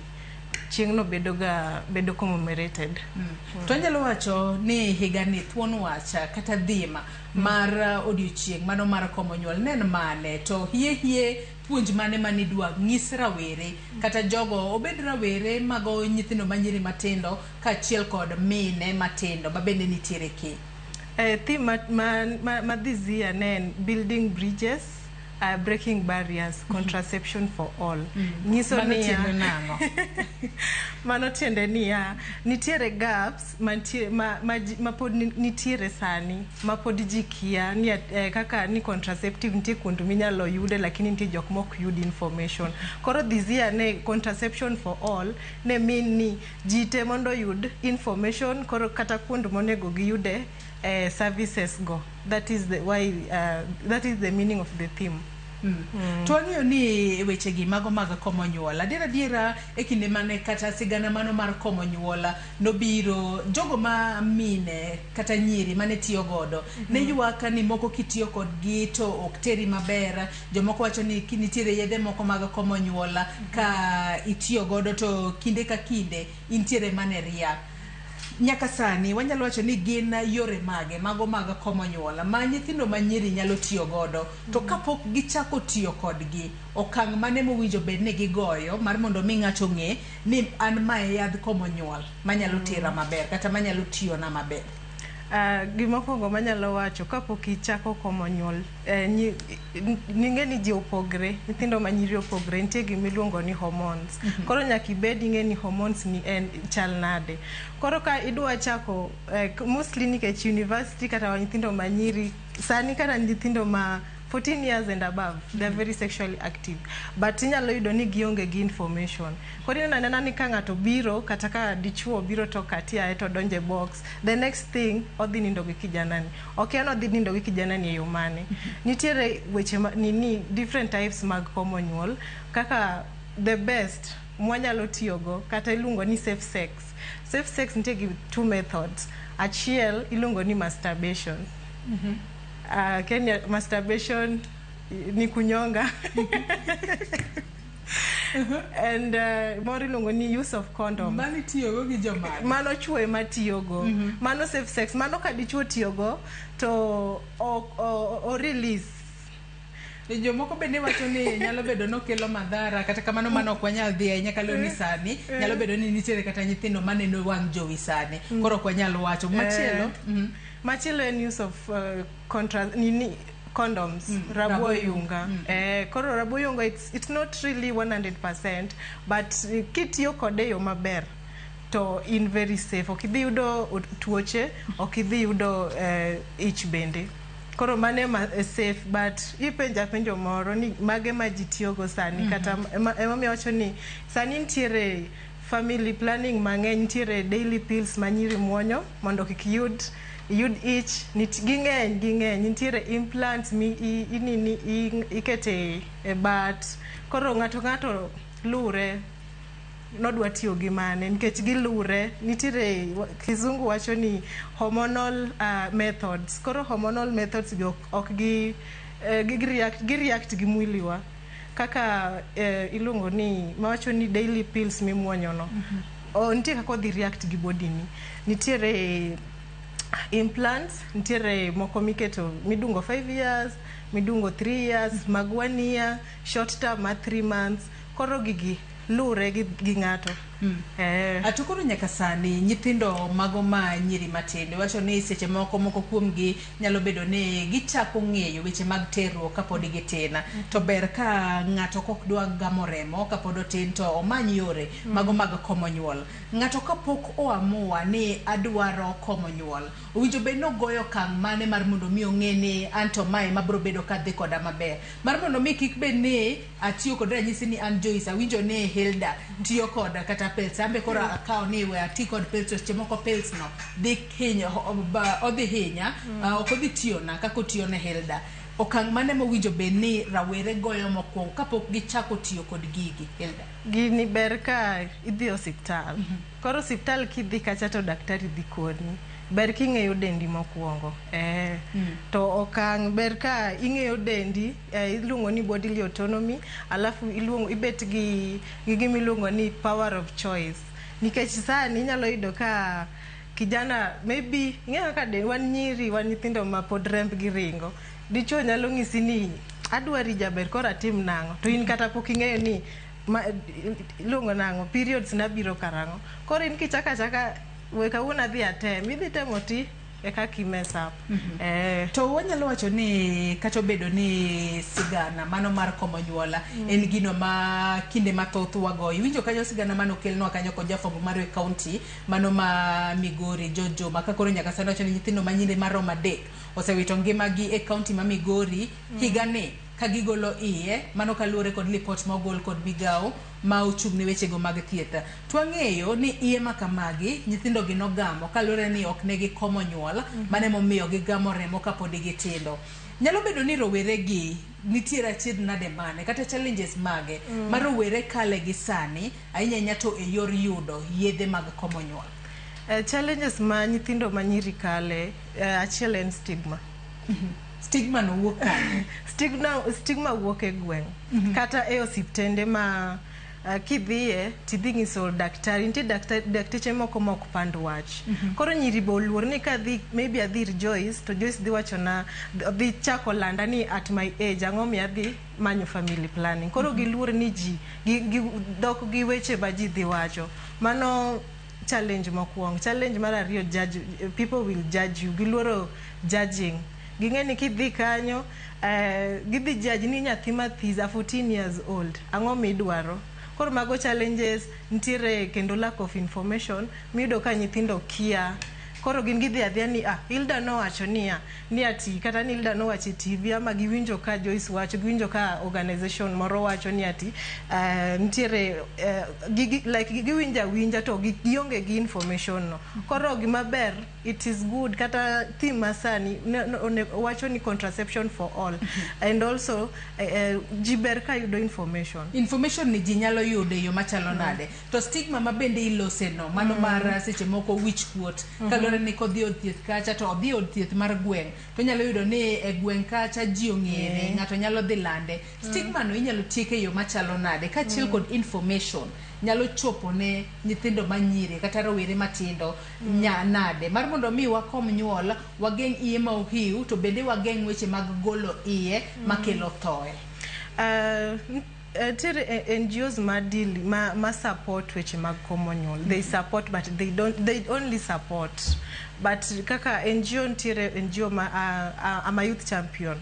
chieng'no bedo commemorated. To anyalo wacho ni higani thuon wach kata dhima mar odiochieng' mano mar komo nyuol ne en mane to hie puonj mane manidwa nyis rawere kata jogo obed rawere mago nyithindo manyiri matindo kaachiel kod mine matindo mabende nitiere keny. Theme ma this year ne en building bridges, breaking barriers, contraception for all. Nyiso Mano niya tiende nang'o? Mano tiende niya, nitiere gaps mantie ma pod nitiere sani ma pod ji kia ni kaka ni contraceptive nitie kuond minyalo yude lakini nitie jok mok yud information. Koro this year ne contraception for all ne mean ni ji te mondo oyud information koro kata kuond monego giyude services go. That is the why that is the meaning of the theme. To wang'eyo ni wechegi mago mag komo nyuol adiera adiera e kinde mane kata sigana mano mar komo nyuol nobiro jogo ma mine kata nyiri mane tiyo godo ne ywak ni moko kitiyo kodgi to ok teri maber, jomoko wacho ni nitiere yedhe moko mag komo nyuol ka itiyo godo to kinde ka kinde intiere mana e riak. Nyaka sani wanyalo wacho ni gin yore mage mago mag komo nyuol ma nyithindo manyiri nyalo tiyo godo to kapok gichako tiyo kodgi okang' mane mowinjo bed ni gigoyo mar mondo mi ng'ato ong'e ni an mae yadh komo nyuol manyalo tera maber kata manyalo tiyona maber. Gimokwongo manyalo wacho kapok ichako komo nyuol ning'e ni ji opogre, nyithindo manyiri opogre, nitie gimiluongo ni hormones. Koro nyaka ibed ing'e ni hormones ni en chal nade. Koro ka idwa chako mostly nikech university kata nyithindo manyiri sani kata nyithindo ma 14 years and above they are very sexually active but inyalo yudo ni gionge gi information. Koro ineno anena ni ka ng'ato biro kata ka dichuo biro to kati ae to donjo e box, the next thing odhi nindo gi kijanani. Okia ni odhi nindo gi kijanani e yo mane. Nitiere weche nini different types mag komo nyuol kaka the best mwanyalo tiyogo kata iluongo ni safe sex. Safe sex nitie gi two methods. Achiel iluongo ni masturbation. Kenya masturbation ni kunyonga. And moro iluongo ni use of condom. Mano itiyogo gi jomage? Mano chuo ema tiyogo. Mano safe sex. Mano ka dichuo tiyogo to o release. Jomoko bende wacho ni nyalo bedo nokelo madhara, kata kamano mano ok wanyal dhi ahinya kaluwore ni sani nyalo bedo ni nitiere kata nyithindo maneno wang' jowi sani, koro ok wanyal wacho machielo. Machielo en use of contra nini, condoms, rabo rabo yunga. Koro rabo yunga, it's not really 100%, but kitiyo kode e yo maber to in very safe, ok idhi yudo tuoche, ok idhi yudo ich bende. Koro mano ema safe. But ipenja penjo moro ni mage ma ji tiyogo sani. Kata emomiyo awacho ni sani nitiere family planning mang'eny, nitiere daily pills ma nyiri muonyo mondo kik yud ich. Ging'eny, nitiere implants mi inini ikete e bat. Koro ng'ato lure nodwa tiyo gi mane, nikech gilure. Nitiere kizungu wacho ni hormonal methods. Koro hormonal methods gi ok gi react gi mwiliwa kaka iluongo ni mawacho ni daily pills mimuonyo no. O, nitie kaka odhi react gi body ni. Nitiere implants, nitiere moko miketo midungo 5 years, midungo 3 years, mag 1 year, short term mar 3 months. Koro gigi lure gi ng'ato. To koro nyaka sani nyithindo mago ma nyiri matindo wacho ni seche moko, moko kuomgi nyalo bedo ni gichako ng'eyo weche mag terruok kapod gitin, to ber ka ng'ato kok dwa gamo remo kapod otin to omany yore mago mag komo nyuol. Ng'ato kapok oamua ni adwaro komo nyuol, owinjo bed ni ogoyo okang' mane mar mondo mi ong'e ni anto mae mabro bedo kadhi koda maber, mar mondo mi kik bed ni atiyo kod ranyisi ni an Joyce awinjo ni Hilda tiyo koda kata pills, ambe koro akawo ni we ati kod pills, to seche moko pills no dhi hinyo, odhi hinya, ok odhi tiyona kaka otiyo ne Hilda. Okang' mane mowinjo bed ni rawere goyo mokwongo kapok gichako tiyo kod gigi, Hilda? Gini ber ka idhi e osiptal. Koro osiptal kidhi kacha to daktari dhi koni. Ber king'eyo dendi mokwongo. To okang' ber ka ing'eyo dendi, iluongo ni bodily autonomy, alafu iluongo ibet gi gima iluongo ni power of choice. Nikech sani inyalo yudo ka kijana maybe ing'eyo kaka de, wan nyiri, wan nyithindo ma pod rembgi ringo. Dichuo nyalo ng'isi ni adwari jaber, koro atim nang'o? To in kata pok ing'eyo ni ma, iluongo nang'o, periods nabiro karang'o. Koro in kichako achaka, we kawuono adhi atem, idhi temo ti e kaka i mess up. To wanyalo wacho ni kata obedo ni sigana mano mar komo nyuola en gino ma kinde mathoth wagoyo, iwinjo kanyo sigana mane okelnwa kanyo kod jafwambo mar e kaunti mano ma Migori George Juma, ka koro nyaka sani wacho ni nyithindo ma nyiri maromo 3 osewito ngimagi e kaunti ma Migori higani ka gigolo iye, mano kaluwore kod lipot ma ogol kod migawo ma ochung' ne wechego mag thieth. To wang'eyo ni iye ma kamagi nyithindo gi nogamo kaluwore ni ok ne gikomo nyuol, mano emomiyo gigamo remo kapod gitindo. Nyalo bedo ni rowere gi nitiere achiedh nade mane kata challenges mage ma rowere kale gi sani, ahinya ahinya to e yor yudo yedhe mag komo nyuol? Challenges ma nyithindo ma nyiri kale, achiel en stigma. Stigma no wuok kanye? Stigma wuok e gweng' kata e osiptende ma kidhiye tidhi nyiso daktari, nitie dakteche moko ma ok pand wach. Koro nyiri be oluor ni kadhi, maybe adhi ir Joyce, to Joyce dhi wachona, dhi chako landa ni at my age ang'o miyo adhi manyo family planning. Koro giluor ni ji gi dhok gi weche ma ji dhi wacho. Mano challenge mokwongo. Challenge mar ariyo, judge, people will judge you. Giluoro judging. Ging'e ni kidhi kanyo, gidhi judge ni nyathi mathis, a 14 years old, ang'o midwaro? Koro mago challenges nitiere. Kendo lack of information miyudo ka nyithindo kia. Koro gin gidhi adhiya ni ah, Hilda nowacho niya ni ati, kata ni Hilda nowacho e TV, ama giwinjo ka Joyce wacho, giwinjo ka organization moro wacho ni ati nitiere like giwinjo awinja to gionge gi information no. Koro gima ber, it is good kata theme masani wacho ni contraception for all, and also ji ber ka yudo information. Information ni ji nyalo yudo e yo machalo nade? To stigma ma bende ilose no, mano mar seche moko wich kuot kaluwore Mar ni kodhi od thieth kacha to odhi od thieth mar gweng' to onyalo yudo ni e gweng' kacha ji ong'ere, ng'ato nyalo dhi lande. Stigma no inyalo tiek e yo machalo nade kaachiel kod information nyalo chopo ne nyithindo manyiri kata rowere matindo nya nade mar mondo mi wakom nyuol, wageng' iye ma ohiu, to bende wageng' weche mag golo iye makelo thoe? Nitiere NGOs ma deal ma support weche mag komo nyuol. They support, but they don't, they only support. But kaka NGO, nitiere NGO ma I'm a youth champion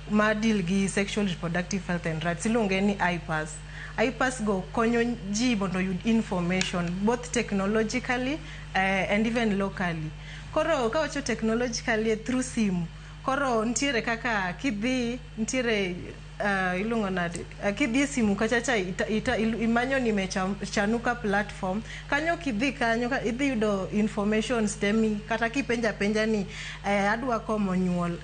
ma deal gi sexual reproductive health and rights, iluonge ni IPAS. IPAS go konyo ji mondo oyud information both technologically and even locally. Koro kawacho technologically, through simu. Koro nitiere kaka kidhi, nitiere iluongo nade, kidhi e simu kacha cha imanyo ni Chanuka platform kanyo. Kidhi kanyo idhi yudo information stemi kata kipenja penja ni adwa komo nyuol,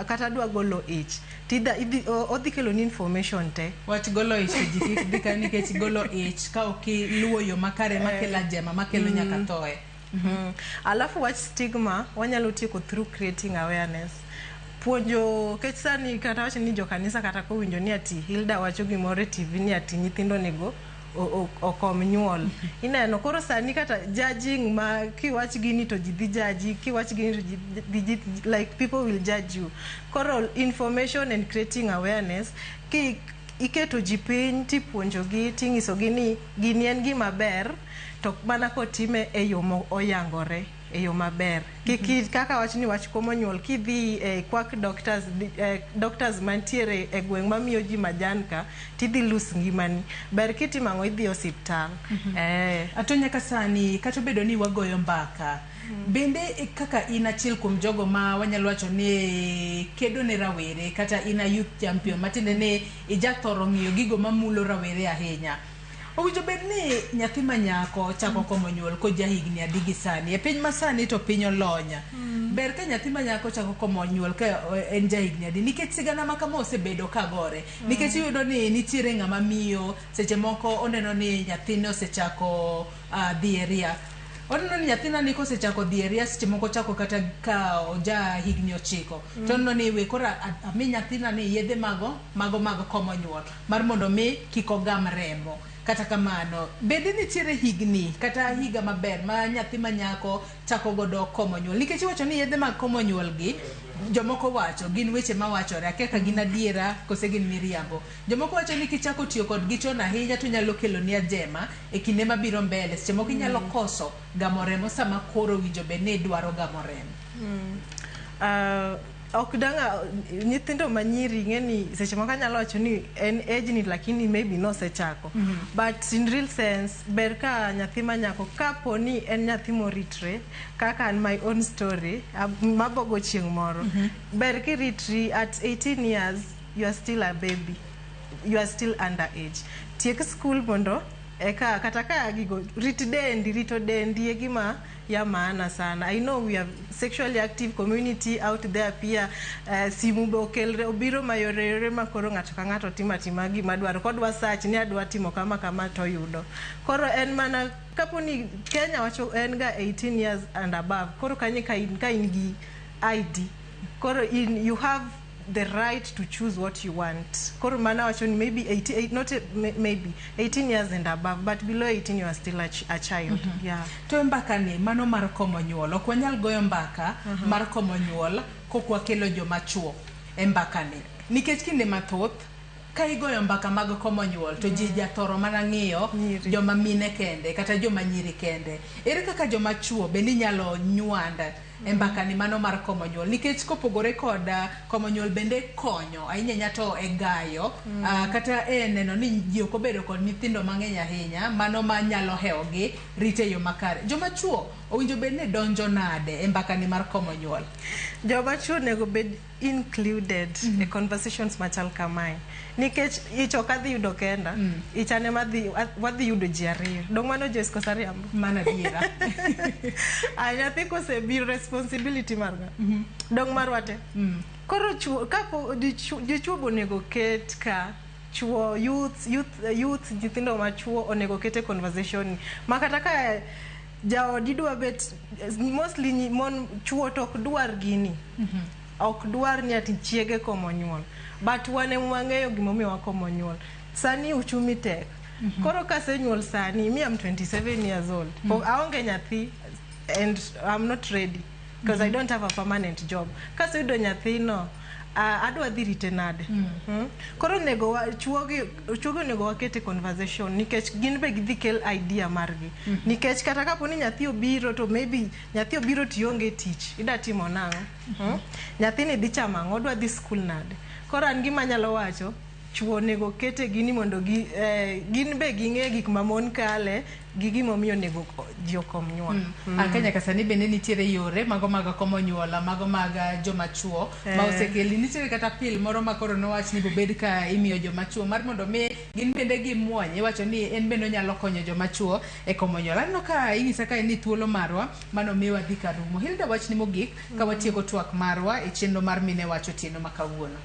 kata adwa golo ich, tidha idhi odhi kelo ni information te. Wach golo ich to ji kik dhi ka, nikech golo ich ka ok iluwo yo makare makelo ajema, makelo nyaka thoe. Alafu wach stigma wanyalo tieko through creating awareness, puonjo kech sani kata wach ni jokanisa kata kowinjo ni ati Hilda wacho gimoro e TV ni ati nyithindo onego okom nyuol, ineno koro sani kata judging ma kiwach gini to ji dhi jaji, kiwach gini to ji dhi like people will judge you. Koro information and creating awareness, ki iketo ji piny tipuonjogi, ting'isogi ni gini en gima ber to mana kotime e yo moyangore, e yo maber. Kik kaka wach ni wach komo nyuol, kidhi e quack doctors, doctors mantiere e gweng' mamiyo ji majan ka, tidhi lose ngimani. Ber kitimo ang'o? Idhi osiptal. Ato nyaka sani kata obedo ni wagoyo mbaka, bende kaka in achiel kuom jogo ma wanyalo wacho ni kedo ne rawere, kata in a youth champion, matiende ni ijathoro ng'iyo gigo mamulo rawere ahinya, owinjo bed ni nyathi ma nyako chako komo nyuol koja higni adi gi sani e piny masani to piny olony? Ber ka nyathi ma nyako chako komo nyuol ka en ja higni adi? Nikech sigana ma kama osebedo ka gore, nikech iyudo ni nitiere ng'ama miyo seche moko oneno ni nyathine osechako dhi e ria, oneno ni nyathina ni kosechako dhi e ria, seche moko chako kata ka oja higni 9, to oneno ni we koro ami nyathina ni yedhe mago mag komo nyuol mar mondo mi kik ogam remo. Kata kamano, bende nitiere higni kata higa maber ma nyathi ma nyako chako godo komo nyuol? Nikech iwacho ni yedhe mag komo nyuol gi, jomoko wacho gin weche mawachore, akia ka gin adiera kose gin miriambo. Jomoko wacho ni kichako tiyo kodgi chon ahinya to nyalo keloni ajema e kinde mabiro mbele, seche moko inyalo koso gamo remo sama koro owinjo bed ni idwaro gamo remo. Ok danga nyithindo manyiri ing'e ni seche moko anyalo wacho ni en age ni, lakini maybe nosechako. But in real sense, ber ka nyathi ma nyako, kapo ni en nyathi moritre kaka an, my own story mabogo chieng' moro, ber kiritri at 18 years. You are still a baby, you are still under age. Tiek school mondo eka kata ka gigo rit dendi. Rito dendi e gima ya maana sana. I know we are sexually active community out there pia, simu be okelre obiro mayoreyore ma koro ng'ato ka ng'ato timo atima gima dwaro kodwa search ni adwa timo kama kama toyudo. Koro en mana kapo ni Kenya wacho en ga 18 years and above. Koro kanyo ka in gi ID, koro in you have the right to choose what you want. Koro mana wacho ni maybe 88, not a, maybe 18 years and above, but below 18 you are still a child. Yeah. To e mbaka ni mano mar komo nyuol, ok wanyal goyo mbaka mar komo nyuol kok wakelo joma chuo e mbaka ni, nikech kinde mathoth ka igoyo mbaka mag komo nyuol to ji jathoro mana ng'iyo joma mine kende kata joma nyiri kende. Ere kaka joma chuo bende inyalo nywand e mbaka ni mano mar komo nyuol? Nikech kopogore kod komo nyuol bende konyo ahinya ahinya to e gayo kata e neno ni ji ok obedo kod nyithindo mang'eny ahinya mano manyalo hewogi rito e yo makare, joma chuo owinjo bed ni donjo nade e mbaka ni mar komo nyuol? Joma chuo onego bed included e conversations machal kamae, nikech ich ok adhi yudo kenda. Ich an ema wadhi yudo ji ariyo. Dong mano, Joyce, koso ariambo? Mano adiera. Ay, nyathi kosebiro, responsibility mar ng'a? Dong marwa te. Koro chuo kapo dichuo be onego ket ka chuo, youth, nyithindo machuo onego ket e conversation ni ma kata ka Jaodi dwa bet mostly mon, chuo to ok dwar gini, ok dwar ni ati chiege komo nyuol, but wan ema wang'eyo gimomiyo wakomo nyuol. Sani uchumi tek. Koro kasenyuol sani, me, I'm 27 years old, pok aonge nyathi and I'm not ready because I don't have a permanent job. Kaseyudo nyathino, adwa dhi rite nade? Koro onego chuogi chuogi onego waket e conversation, nikech gin be gidhi kel idea margi, nikech kata kapo ni nyathi obiro, to maybe nyathi obiro tionge tich, ida timo nang'o? Nyathini dhi chamo ang'o? Odwa dhi skul nade? Koro an gima anyalo wacho, chuo onego kete gini mondo gi, gin be ging'e gik ma mon kale gi gimomiyo onego ji okom nyuol. Aka nyaka sani bende nitiere yore mago mag komo nyuol, mago mag joma chuo ma osekeli. Nitiere kata pill moro ma koro nowach ni bobed ka imiyo joma chuo mar mondo mi gin bende gimuony. Iwacho ni en bende onyalo konyo joma chuo e komo nyuol. Aneno ka inyisa kae ni thuolo marwa mano miwa dhi ka rumo. Hilda, wachni mogik ka watieko twak marwa e chenro mar Mine Wacho otieno ma kawuono.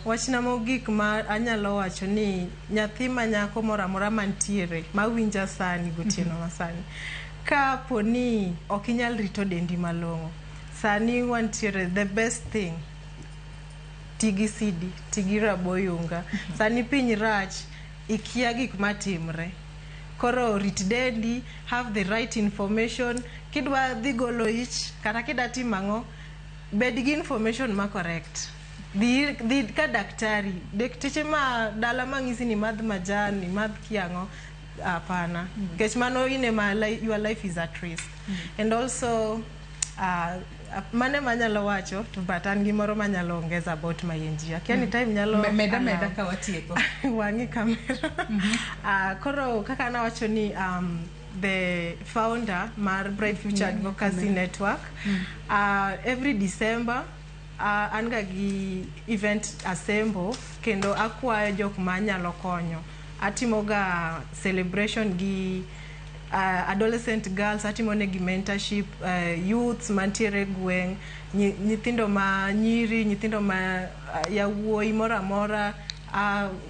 Wachna mogik ma anyalo wacho ni nyathi ma nyako moro amora mantiere mawinja sani gotieno ma sani, kapo ni ok inyal rito dendi malong'o, sani wantiere, the best thing, ti gi CD, ti gi raboyunga. Sani piny rach, ikia gik matimre, koro rit dendi, have the right information. Kidwa dhi golo ich kata kida timo ang'o, bed gi information ma correct. Dhi ka daktari, dakteche ma dala mang'isi ni madh majan, imadh kiang'o, hapana, nikech mano in ema your life is at risk. And also mane manyalo wacho to, but an gi moro manyalo ongeza about my NGO. Akia ni time nyalo Meda allow. Meda ka watieko. Wang'i kamera. Koro kaka nawacho ni the founder mar Bright Future Advocacy Network, every December an ga gi event Asembo, kendo akwayo jok manyalo konyo. Atimoga celebration gi adolescent girls, atimo negi mentorship, youths mantiere e gweng', nyithindo ma nyiri, nyithindo ma yawuoyi moro amora.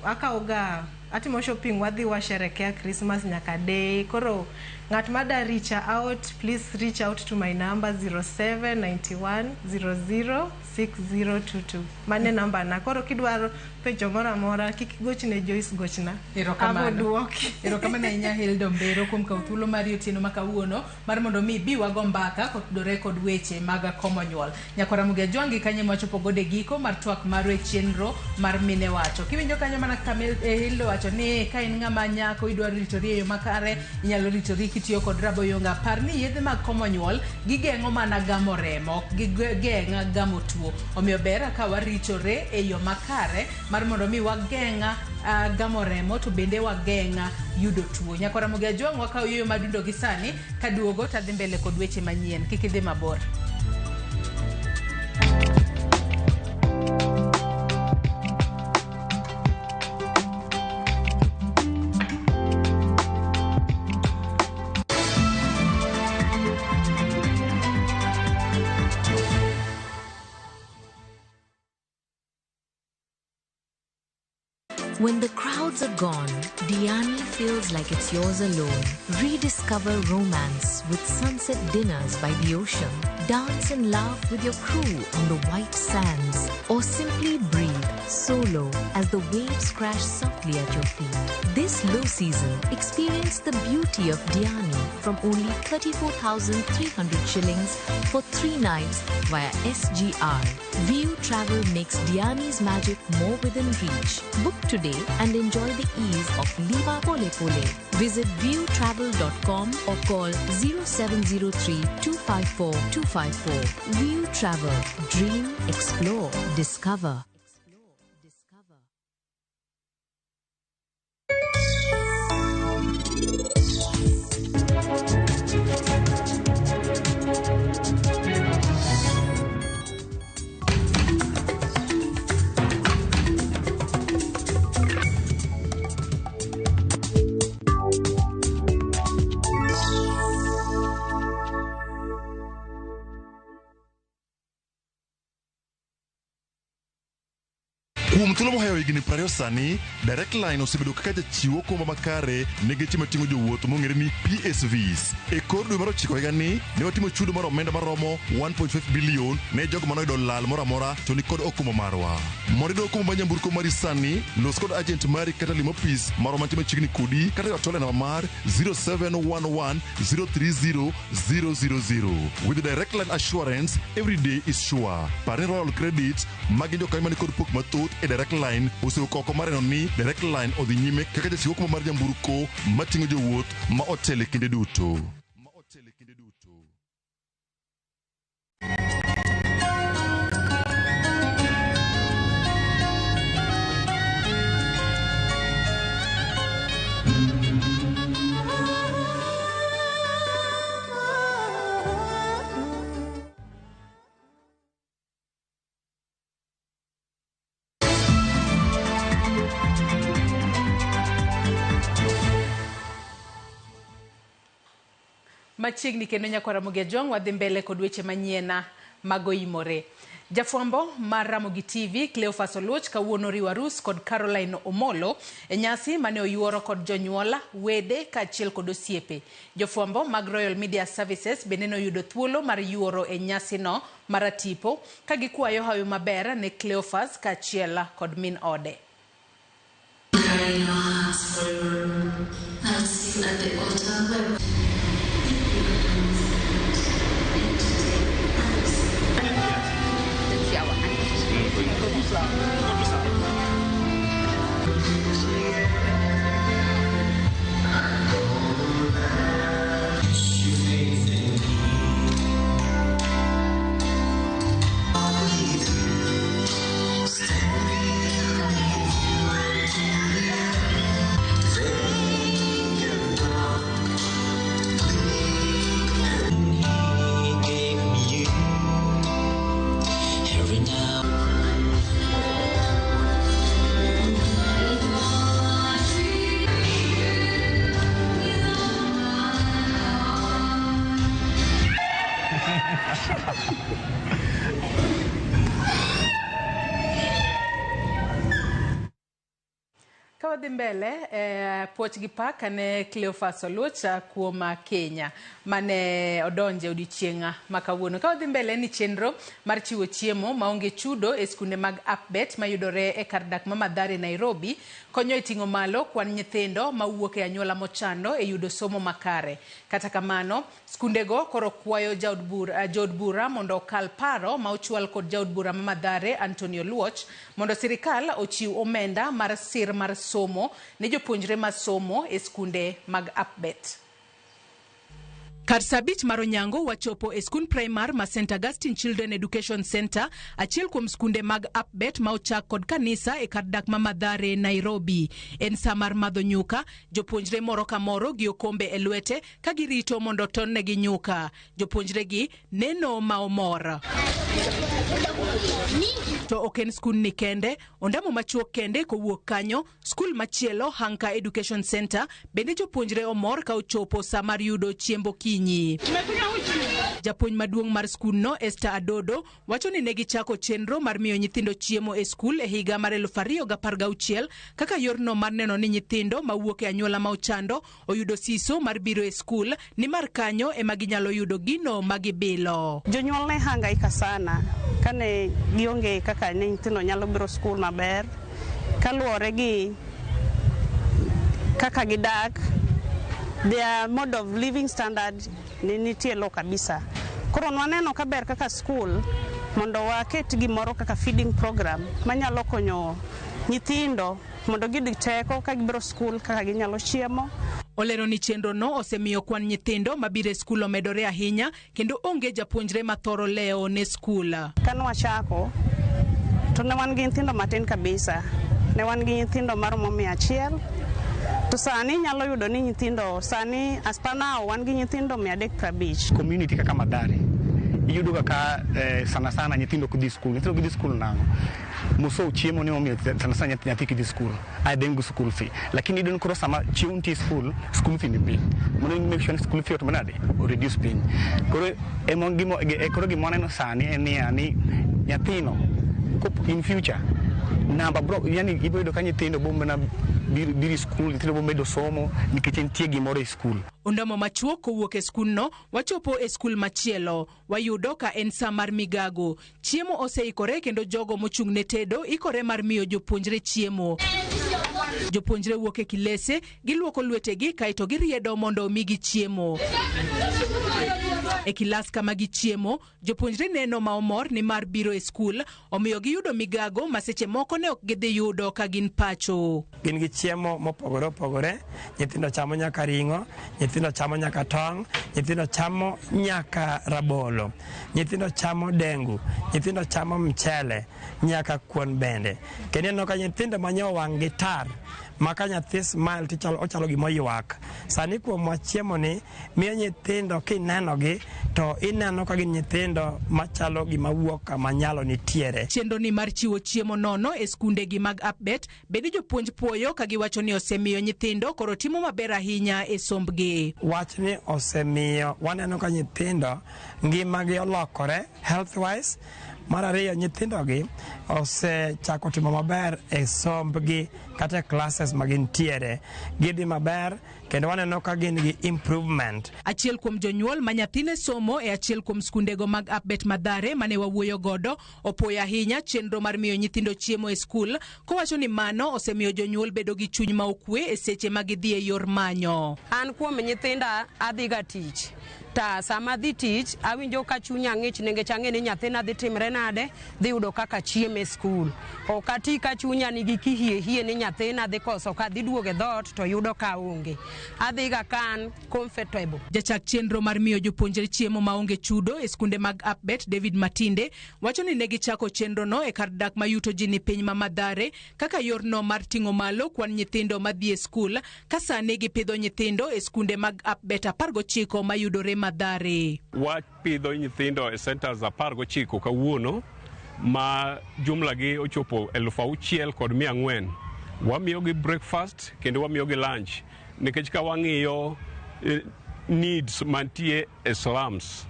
Akawo ga atimo shopping, wadhi washerekea Christmas nyaka day. Koro ng'at ma da reach out, please reach out to my number 0791 00 6022. Mane namba na. Koro kidwaro penjo moro amora, kik gochne Joyce, gochna. Erokamano. Abo duoki. Erokamano ahinya, Hilda Ombero, kuom kawo thuolo mari otieno ma kawuono mar mondo mi bi wago mbaka kotudore kod weche mag komo nyuol. Nyakwara Mugia Jwangi, kanyo ema wachopo godo e giko mar twak marwa e chenro mar Mine Wacho. Kiwinjo kanyo mana kaka Hilda wacho ni ka in ng'ama nyako idwaro ritori e yo makare, inyalo ritori kitiyo kod raboyunga. Par ni yedhe mag komo nyuol gigeng'o mana gamo remo, ok gigeng' gamo tuo. Omiyo ber ka waritore e yo makare mar mondo mi wageng' gamo remo to bende wageng' yudo tuo. Nyakwara Mugia Jwang', wakawo yueyo madundo gi sani kaduogo tadhi mbele kod weche manyien. Kik idhi mabor. When the crowds are gone, Diani feels like it's yours alone. Rediscover romance with sunset dinners by the ocean. Dance and laugh with your crew on the white sands. Or simply breathe solo as the waves crash softly at your feet. This low season, experience the beauty of Diani from only 34,300 shillings for 3 nights via SGR. View Travel makes Diani's magic more within reach. Book today and enjoy the ease of Liva Pole Pole. Visit viewtravel.com or call 0703 254 254. View Travel. Dream, explore, discover. Kuom thuolo mohewo higni 20 sani, Direct Line osebedo kaka jachiw okumba makare ne geche mating'o jowuoth mong'ere ni PSVs. E kor dwe mar ochiko higani, ne watimo chudo mar omenda maromo 1.5 bilion ne jogo manoyudo lal moro amora to nikod okumba marwa. Mondo iyud okumba mar nyamburko mari sani, los kod agent mari kata lim ofis marwa mantie machiegni kodi kata ywa tol e namba mar 0711 030 000. With Direct Line Assurance, every day is sure. Par ni Royal Credit ma gin jokanyo mani kod pok mathoth e Direct Line osewuok oko mar neno ni Direct Line odhi nyime kaka jachiw okumba mar nyamburko mating'o jowuoth ma otelo e kinde duto. Machiegni kendo nyakwar Ramogi Ajwang' wadhi mbele kod weche manyien mag oimore. Jafwambo mar Ramogi TV Cleophas Oluoch kawuono oriwo arus kod Caroline Omolo e nyasi mane oyuoro kod jonyuol, wede kaachiel kod osiepe. Jofwambo mag Royal Media Services bende noyudo thuolo mar yuoro e nyasino mar tipo ka gikwayo hawi maber ne Cleophas kaachiel kod min ode. Carrying our hearts forever. I'll sit at the altar where Every now Ka wadhi mbele puoch gi pak ne Cleophas Oluoch kuom Kenya mane odonje odiochieng' ma kawuono. Ka wadhi mbele ni chenro mar chiwo chiemo maonge chudo e skunde mag Apbet mayudore e kar dak ma Mathare Nairobi konyo e ting'o malo kwan nyithindo mawuok e anyuola mochando e yudo somo makare. Kata kamano, skundego koro kwayo jood bura mondo okal paro ma ochwal kod jaod bura ma Mathare Anthony Oluoch mondo sirikal ochiw omenda mar sir mar somo ne jopuonjre masomo e skunde mag Apbet. Kar saa abich mar onyango wachopo e skund primar ma St Augustine Children Education Center, achiel kuom skunde mag Apbet ma ochak kod kanisa e kar dak ma Mathare, Nairobi. En saa mar madho nyuka, jopuonjre moro ka moro gi okombe e lwete ka girito mondo otonnegi nyuka. Jopuonjre gi neno ma omor. To ok en skundni kende, ondamo machuok kende kowuok kanyo, skul machielo Hanka Education Center bende jopuonjre omor ka ochopo saa mar yudo chiemb okinyi. Japuonj maduong' mar skundno Esther Adodo wacho ni ne gichako chenro mar miyo nyithindo chiemo e skul e higa mar 2016 kaka yorno mar neno ni nyithindo mawuok e anyuola ma ochando oyudo siso mar biro e skul nimar kanyo ema ginyalo yudo gino ma gibilo. Jonyuol ne hangaika sana kane gionge kaka ne nyithindo nyalo biro skul maber kaluwore gi kaka gidak, their mode of living standard ne nitie low kabisa. Koro nwaneno ka ber kaka skul mondo waket gimoro kaka feeding program manyalo konyo nyithindo mondo giyud teko ka gibiro skul kaka ginyalo chiemo. Olero ni chenro no osemiyo kwan nyithindo mabiro e skul omedore ahinya kendo onge japuonjre mathoro lewo ne skul. Kane wachako to ne wan gi nyithindo matin kabisa, ne wan gi nyithindo maromo 100, to sani inyalo yudo ni nyithindo sani as per now wan gi nyithindo 350. Community kaka Mathare iyudo kaka sana sana nyithindo ok dhi skul. Nyithindo ok dhi skul nang'o? Moso chiemo ni omiyo sana sana nyathi kidhi skul adengo school fee, lakini iyudo ni koro sama chiemo nitie skul, school fee ni piny, mondo i make sure ni school fee otimo nade, o reduce piny. Koro ema gimo koro gima waneno sani en niya ni nyathino in future Namba bro, yani ibiro yudo ka nyithindo bo mana biro e skul, nyithindo bo medo somo nikech nitie gimoro e skul. Ondamo machuok kowuok e skundno, wachopo e skul machielo. Wayudo ka en sa mar migago. Chiemo oseikore kendo jogo mochung' ne tedo ikore mar miyo jopuonjre chiemo. Jopuonjre wuok e kilese, giluoko lwetegi kaeto giriedo mondo omigi chiemo. E kilas kama gichiemo, jopuonjre neno ma omor ni mar biro e skul, omiyo giyudo migago ma seche moko ne ok gidhi yudo ka gin pacho. Gin gi chiemo mopogore opogore, nyithindo chamo nyaka ring'o, nyithindo chamo nyaka tong', nyithindo chamo nyaka rabolo, nyithindo chamo dengu, nyithindo chamo mchele, nyaka kuon bende. Kendo ineno ka nyithindo ma nyo wang' gi tar, ma ka nyathi smile to ochalo gima oywak. Sani kuomwa chiemo ni miyo nyithindo kinenogi to ineno ka gin nyithindo machalo gima wuok kama nyalo nitiere. Chenro ni mar chiwo chiemo nono e skundegi mag APBET bende jopuonj puoyo ka giwacho ni osemiyo nyithindo koro timo maber ahinya e sombgi. Wachni osemiyo waneno ka nyithindo ngimagi olokore health wise. Mar ariyo, nyithindogi osechako timo maber e sombgi kata e classes ma gintiere. Gidhi maber kendo waneno ka gin gi improvement. Achiel kuom jonyuol ma nyathine somo e achiel kuom skundego mag APBET Mathare mane wawuoyo godo opuoyo ahinya chenro mar miyo nyithindo chiemo e skul, kowacho ni mano osemiyo jonyuol bedo gi chuny ma okwe e seche ma gidhi e yor manyo. An kuom nyithinda adhiga tich. Ta sama adhi tich awinjo ka chunya ng'ich nikech ang'e ni nyathina dhi timre nade, dhi yudo kaka chiemo e skul. Ok ati ka chunya nigi kihiehie ni nyathina dhi koso ka dhi duogo e dhoot to yudo ka onge. Adhiga ka an comfortable. Jachak chenro mar miyo jopuonjre chiemo maonge chudo e skunde mag APBET David Matinde wacho ni ne gichako chenrono e kar dak ma yuto ji ni piny ma Mathare kaka yorno mar ting'o malo kwan nyithindo madhi e skul, ka sani gipidho nyithindo e skunde mag APBET 19 mayudore Mathare. Wapidho nyithindo e centers 19 kawuono ma jumla gi ochopo 6,400. Wamiyogi breakfast kendo wamiyogi lunch nikech ka wang'iyo needs mantie e slums,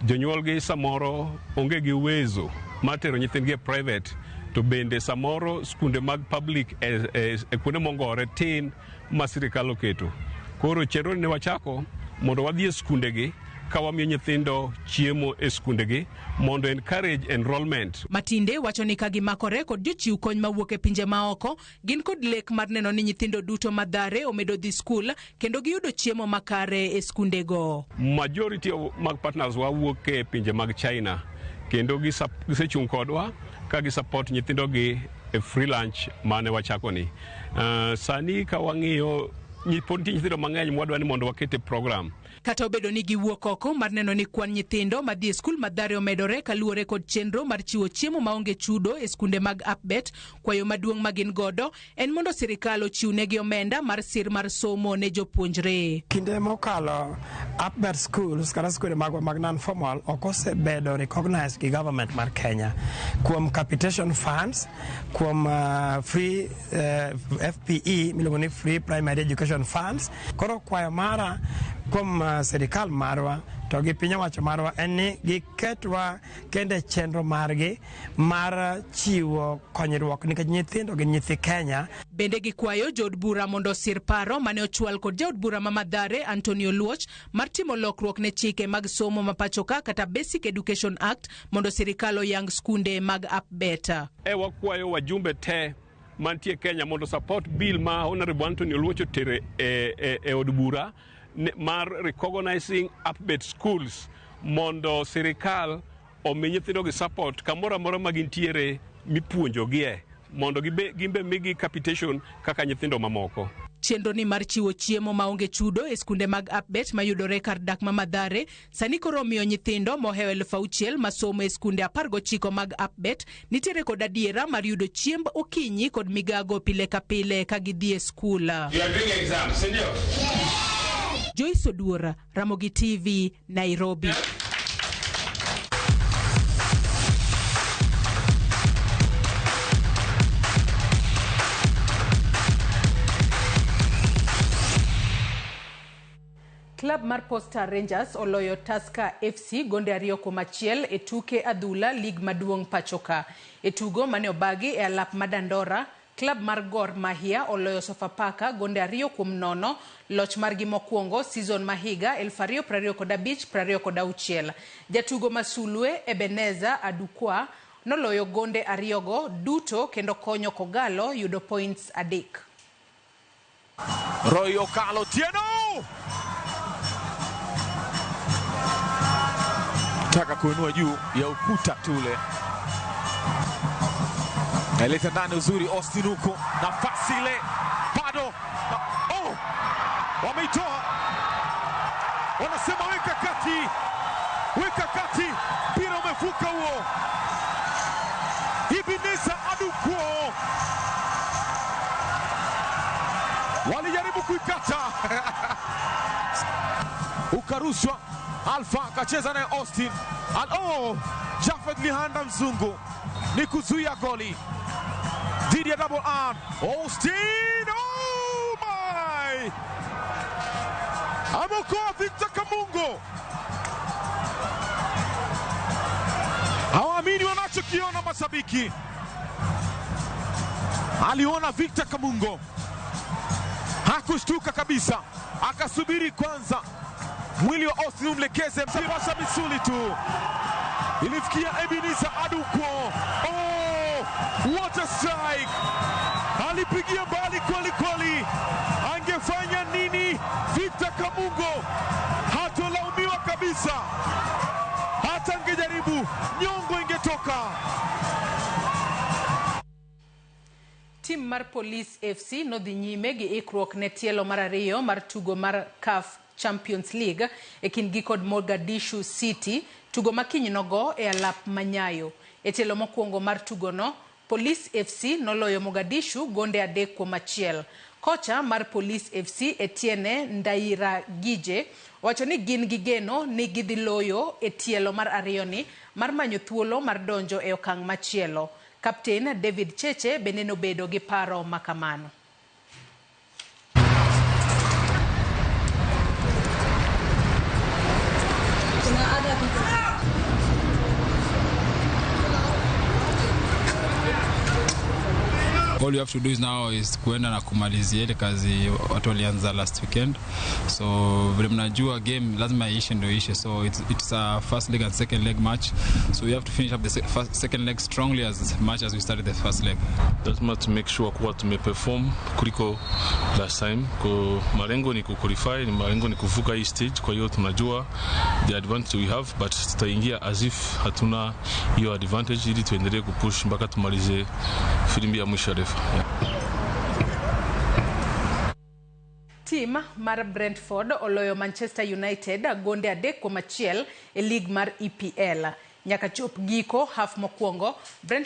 jonyuolgi samoro onge gi uwezo mar tero nyithindgi e private, to bende samoro skunde mag public e kuonde mongore tin ma sirikal oketo. Koro chenro ni ne wachako mondo wadhi e skundegi ka wamiyo nyithindo chiemo e skundegi mondo encourage enrollment. Matinde wacho ni ka gimakore kod jochiw kony mawuok e pinje maoko, gin kod lek mar neno ni nyithindo duto Mathare omedo dhi skul kendo giyudo chiemo makare e skundego. Majority of mag partners wa wuok e pinje mag China kendo gisechung' kodwa ka gisupport nyithindogi e free lunch mane wachako ni. Sani ka wang'iyo pod nitie nyithindo mang'eny mwadwa ni mondo waket e program. Kata obedo ni giwuok oko mar neno ni kwan nyithindo madhi e skul Mathare omedore kaluwore kod chenro mar chiwo chiemo maonge chudo e skunde mag APBET, kwayo maduong' ma gin godo en mondo sirikal ochiwnegi omenda mar sir mar somo ne jopuonjre. Kinde mokalo APBET schools kata skunde magwa mag non-formal ok osebedo recognized gi government mar Kenya kuom capitation funds, kuom free FPE miluongo ni Free Primary Education Funds. Koro kwayo mara kuom sirikal marwa to gi piny owacho marwa en ni giketwa kendo e chenro margi mar chiwo konyruok nikech nyithindo gin nyithi Kenya. Bende gikwayo jood bura mondo osir paro mane ochwal kod jaod bura ma Mathare Antonio Oluoch mar timo lokruok ne chike mag somo ma pacho ka kata Basic Education Act mondo sirikal oyang skunde mag APBET. E wakwayo wajumbe te mantie Kenya mondo support bill ma Honorable Anthony Oluoch otere e od bura mar recognizing APBET schools mondo sirikal omi nyithindo gi support kamoro amora ma gintiere mipuonjogie mondo gimbe migi capitation kaka nyithindo mamoko. Chenro ni mar chiwo chiemo maonge chudo e skunde mag APBET mayudore kar dak ma Mathare sani koro omiyo nyithindo mohewo 6,000 masomo e skunde 19 mag APBET nitiere kod adiera mar yudo chiemb okinyi kod migago pile ka pile ka gidhi e skul. You are doing exams, si ndio? Joyce Oduor, Ramogi TV, Nairobi. Club Klab mar Posta Rangers oloyo Tusker FC gonde 2-1 e tuke adhula lig maduong' pachoka. E tugo mane obagi e alap ma Dandora, klab mar Gor Mahia oloyo Sofapaka gonde 2-0 loch margi mokwongo season ma higa 2025-26. Jatugo masulwe Ebeneza Adukwa noloyo gonde ariyogo duto kendo konyo Kogalo yudo points 3. Roy Okalo Tieno taka kuinua juu ya ukuta tule, naileta ndani uzuri Austin huko, nafasi ile bado oh, wameitoa, wanasema weka kati, weka kati, mpira umevuka huo. Ebeneza Adukwo walijaribu kuikata ukarushwa. Alfa akacheza naye Austin. Jafet Lihanda mzungu ni kuzuia goli dhidi ya Double R. Austin, oh my! Ameokoa Victor Kamungo. Hawaamini wanachokiona mashabiki. Aliona Victor Kamungo, hakushtuka kabisa, akasubiri kwanza mwili wa Austin umlekeze, mpasha misuli tu, ilifikia Ebeneza Adukwo. Oh, what a strike! Alipigia mbali kweli kweli. Angefanya nini Victor Kamungo? Hatolaumiwa kabisa, hata angejaribu nyongo ingetoka. Tim mar Police FC nodhi nyime gi ikruok ne tielo mar 2 mar tugo mar CAF Champions League e kindgi kod Mogadishu City, tugo makiny nogo e alap manyayo. E tielo mokwongo mar tugono, Police FC noloyo Mogadishu gonde 3-1. Kocha mar Police FC Etienne Ndairagije wacho ni gin gi geno ni gidhi loyo e tielo mar 2 ni mar manyo thuolo mar donjo e okang' machielo. Kapten David Cheche bende nobedo gi paro makamano. All you have to do is now is kuenda na kumalizia ile kazi watu walianza last weekend. So vile mnajua game lazima iishe ndio iishe. So it's a first leg and second leg match. So we have to finish up the second leg strongly as much as we started the first leg. Lazima to make sure kuwa tumeperform kuliko last time. Kwa malengo ni kuqualify, ni malengo ni kuvuka hii stage. Kwa hiyo tunajua the advantage we have, but tutaingia as if hatuna hiyo advantage ili tuendelee kupush mpaka tumalize filimbi ya mwisho refa. Yeah. Tim mar Brentford oloyo Manchester United gonde 3-1 e lig mar EPL. Nyaka chop giko half mokwongo, Brentford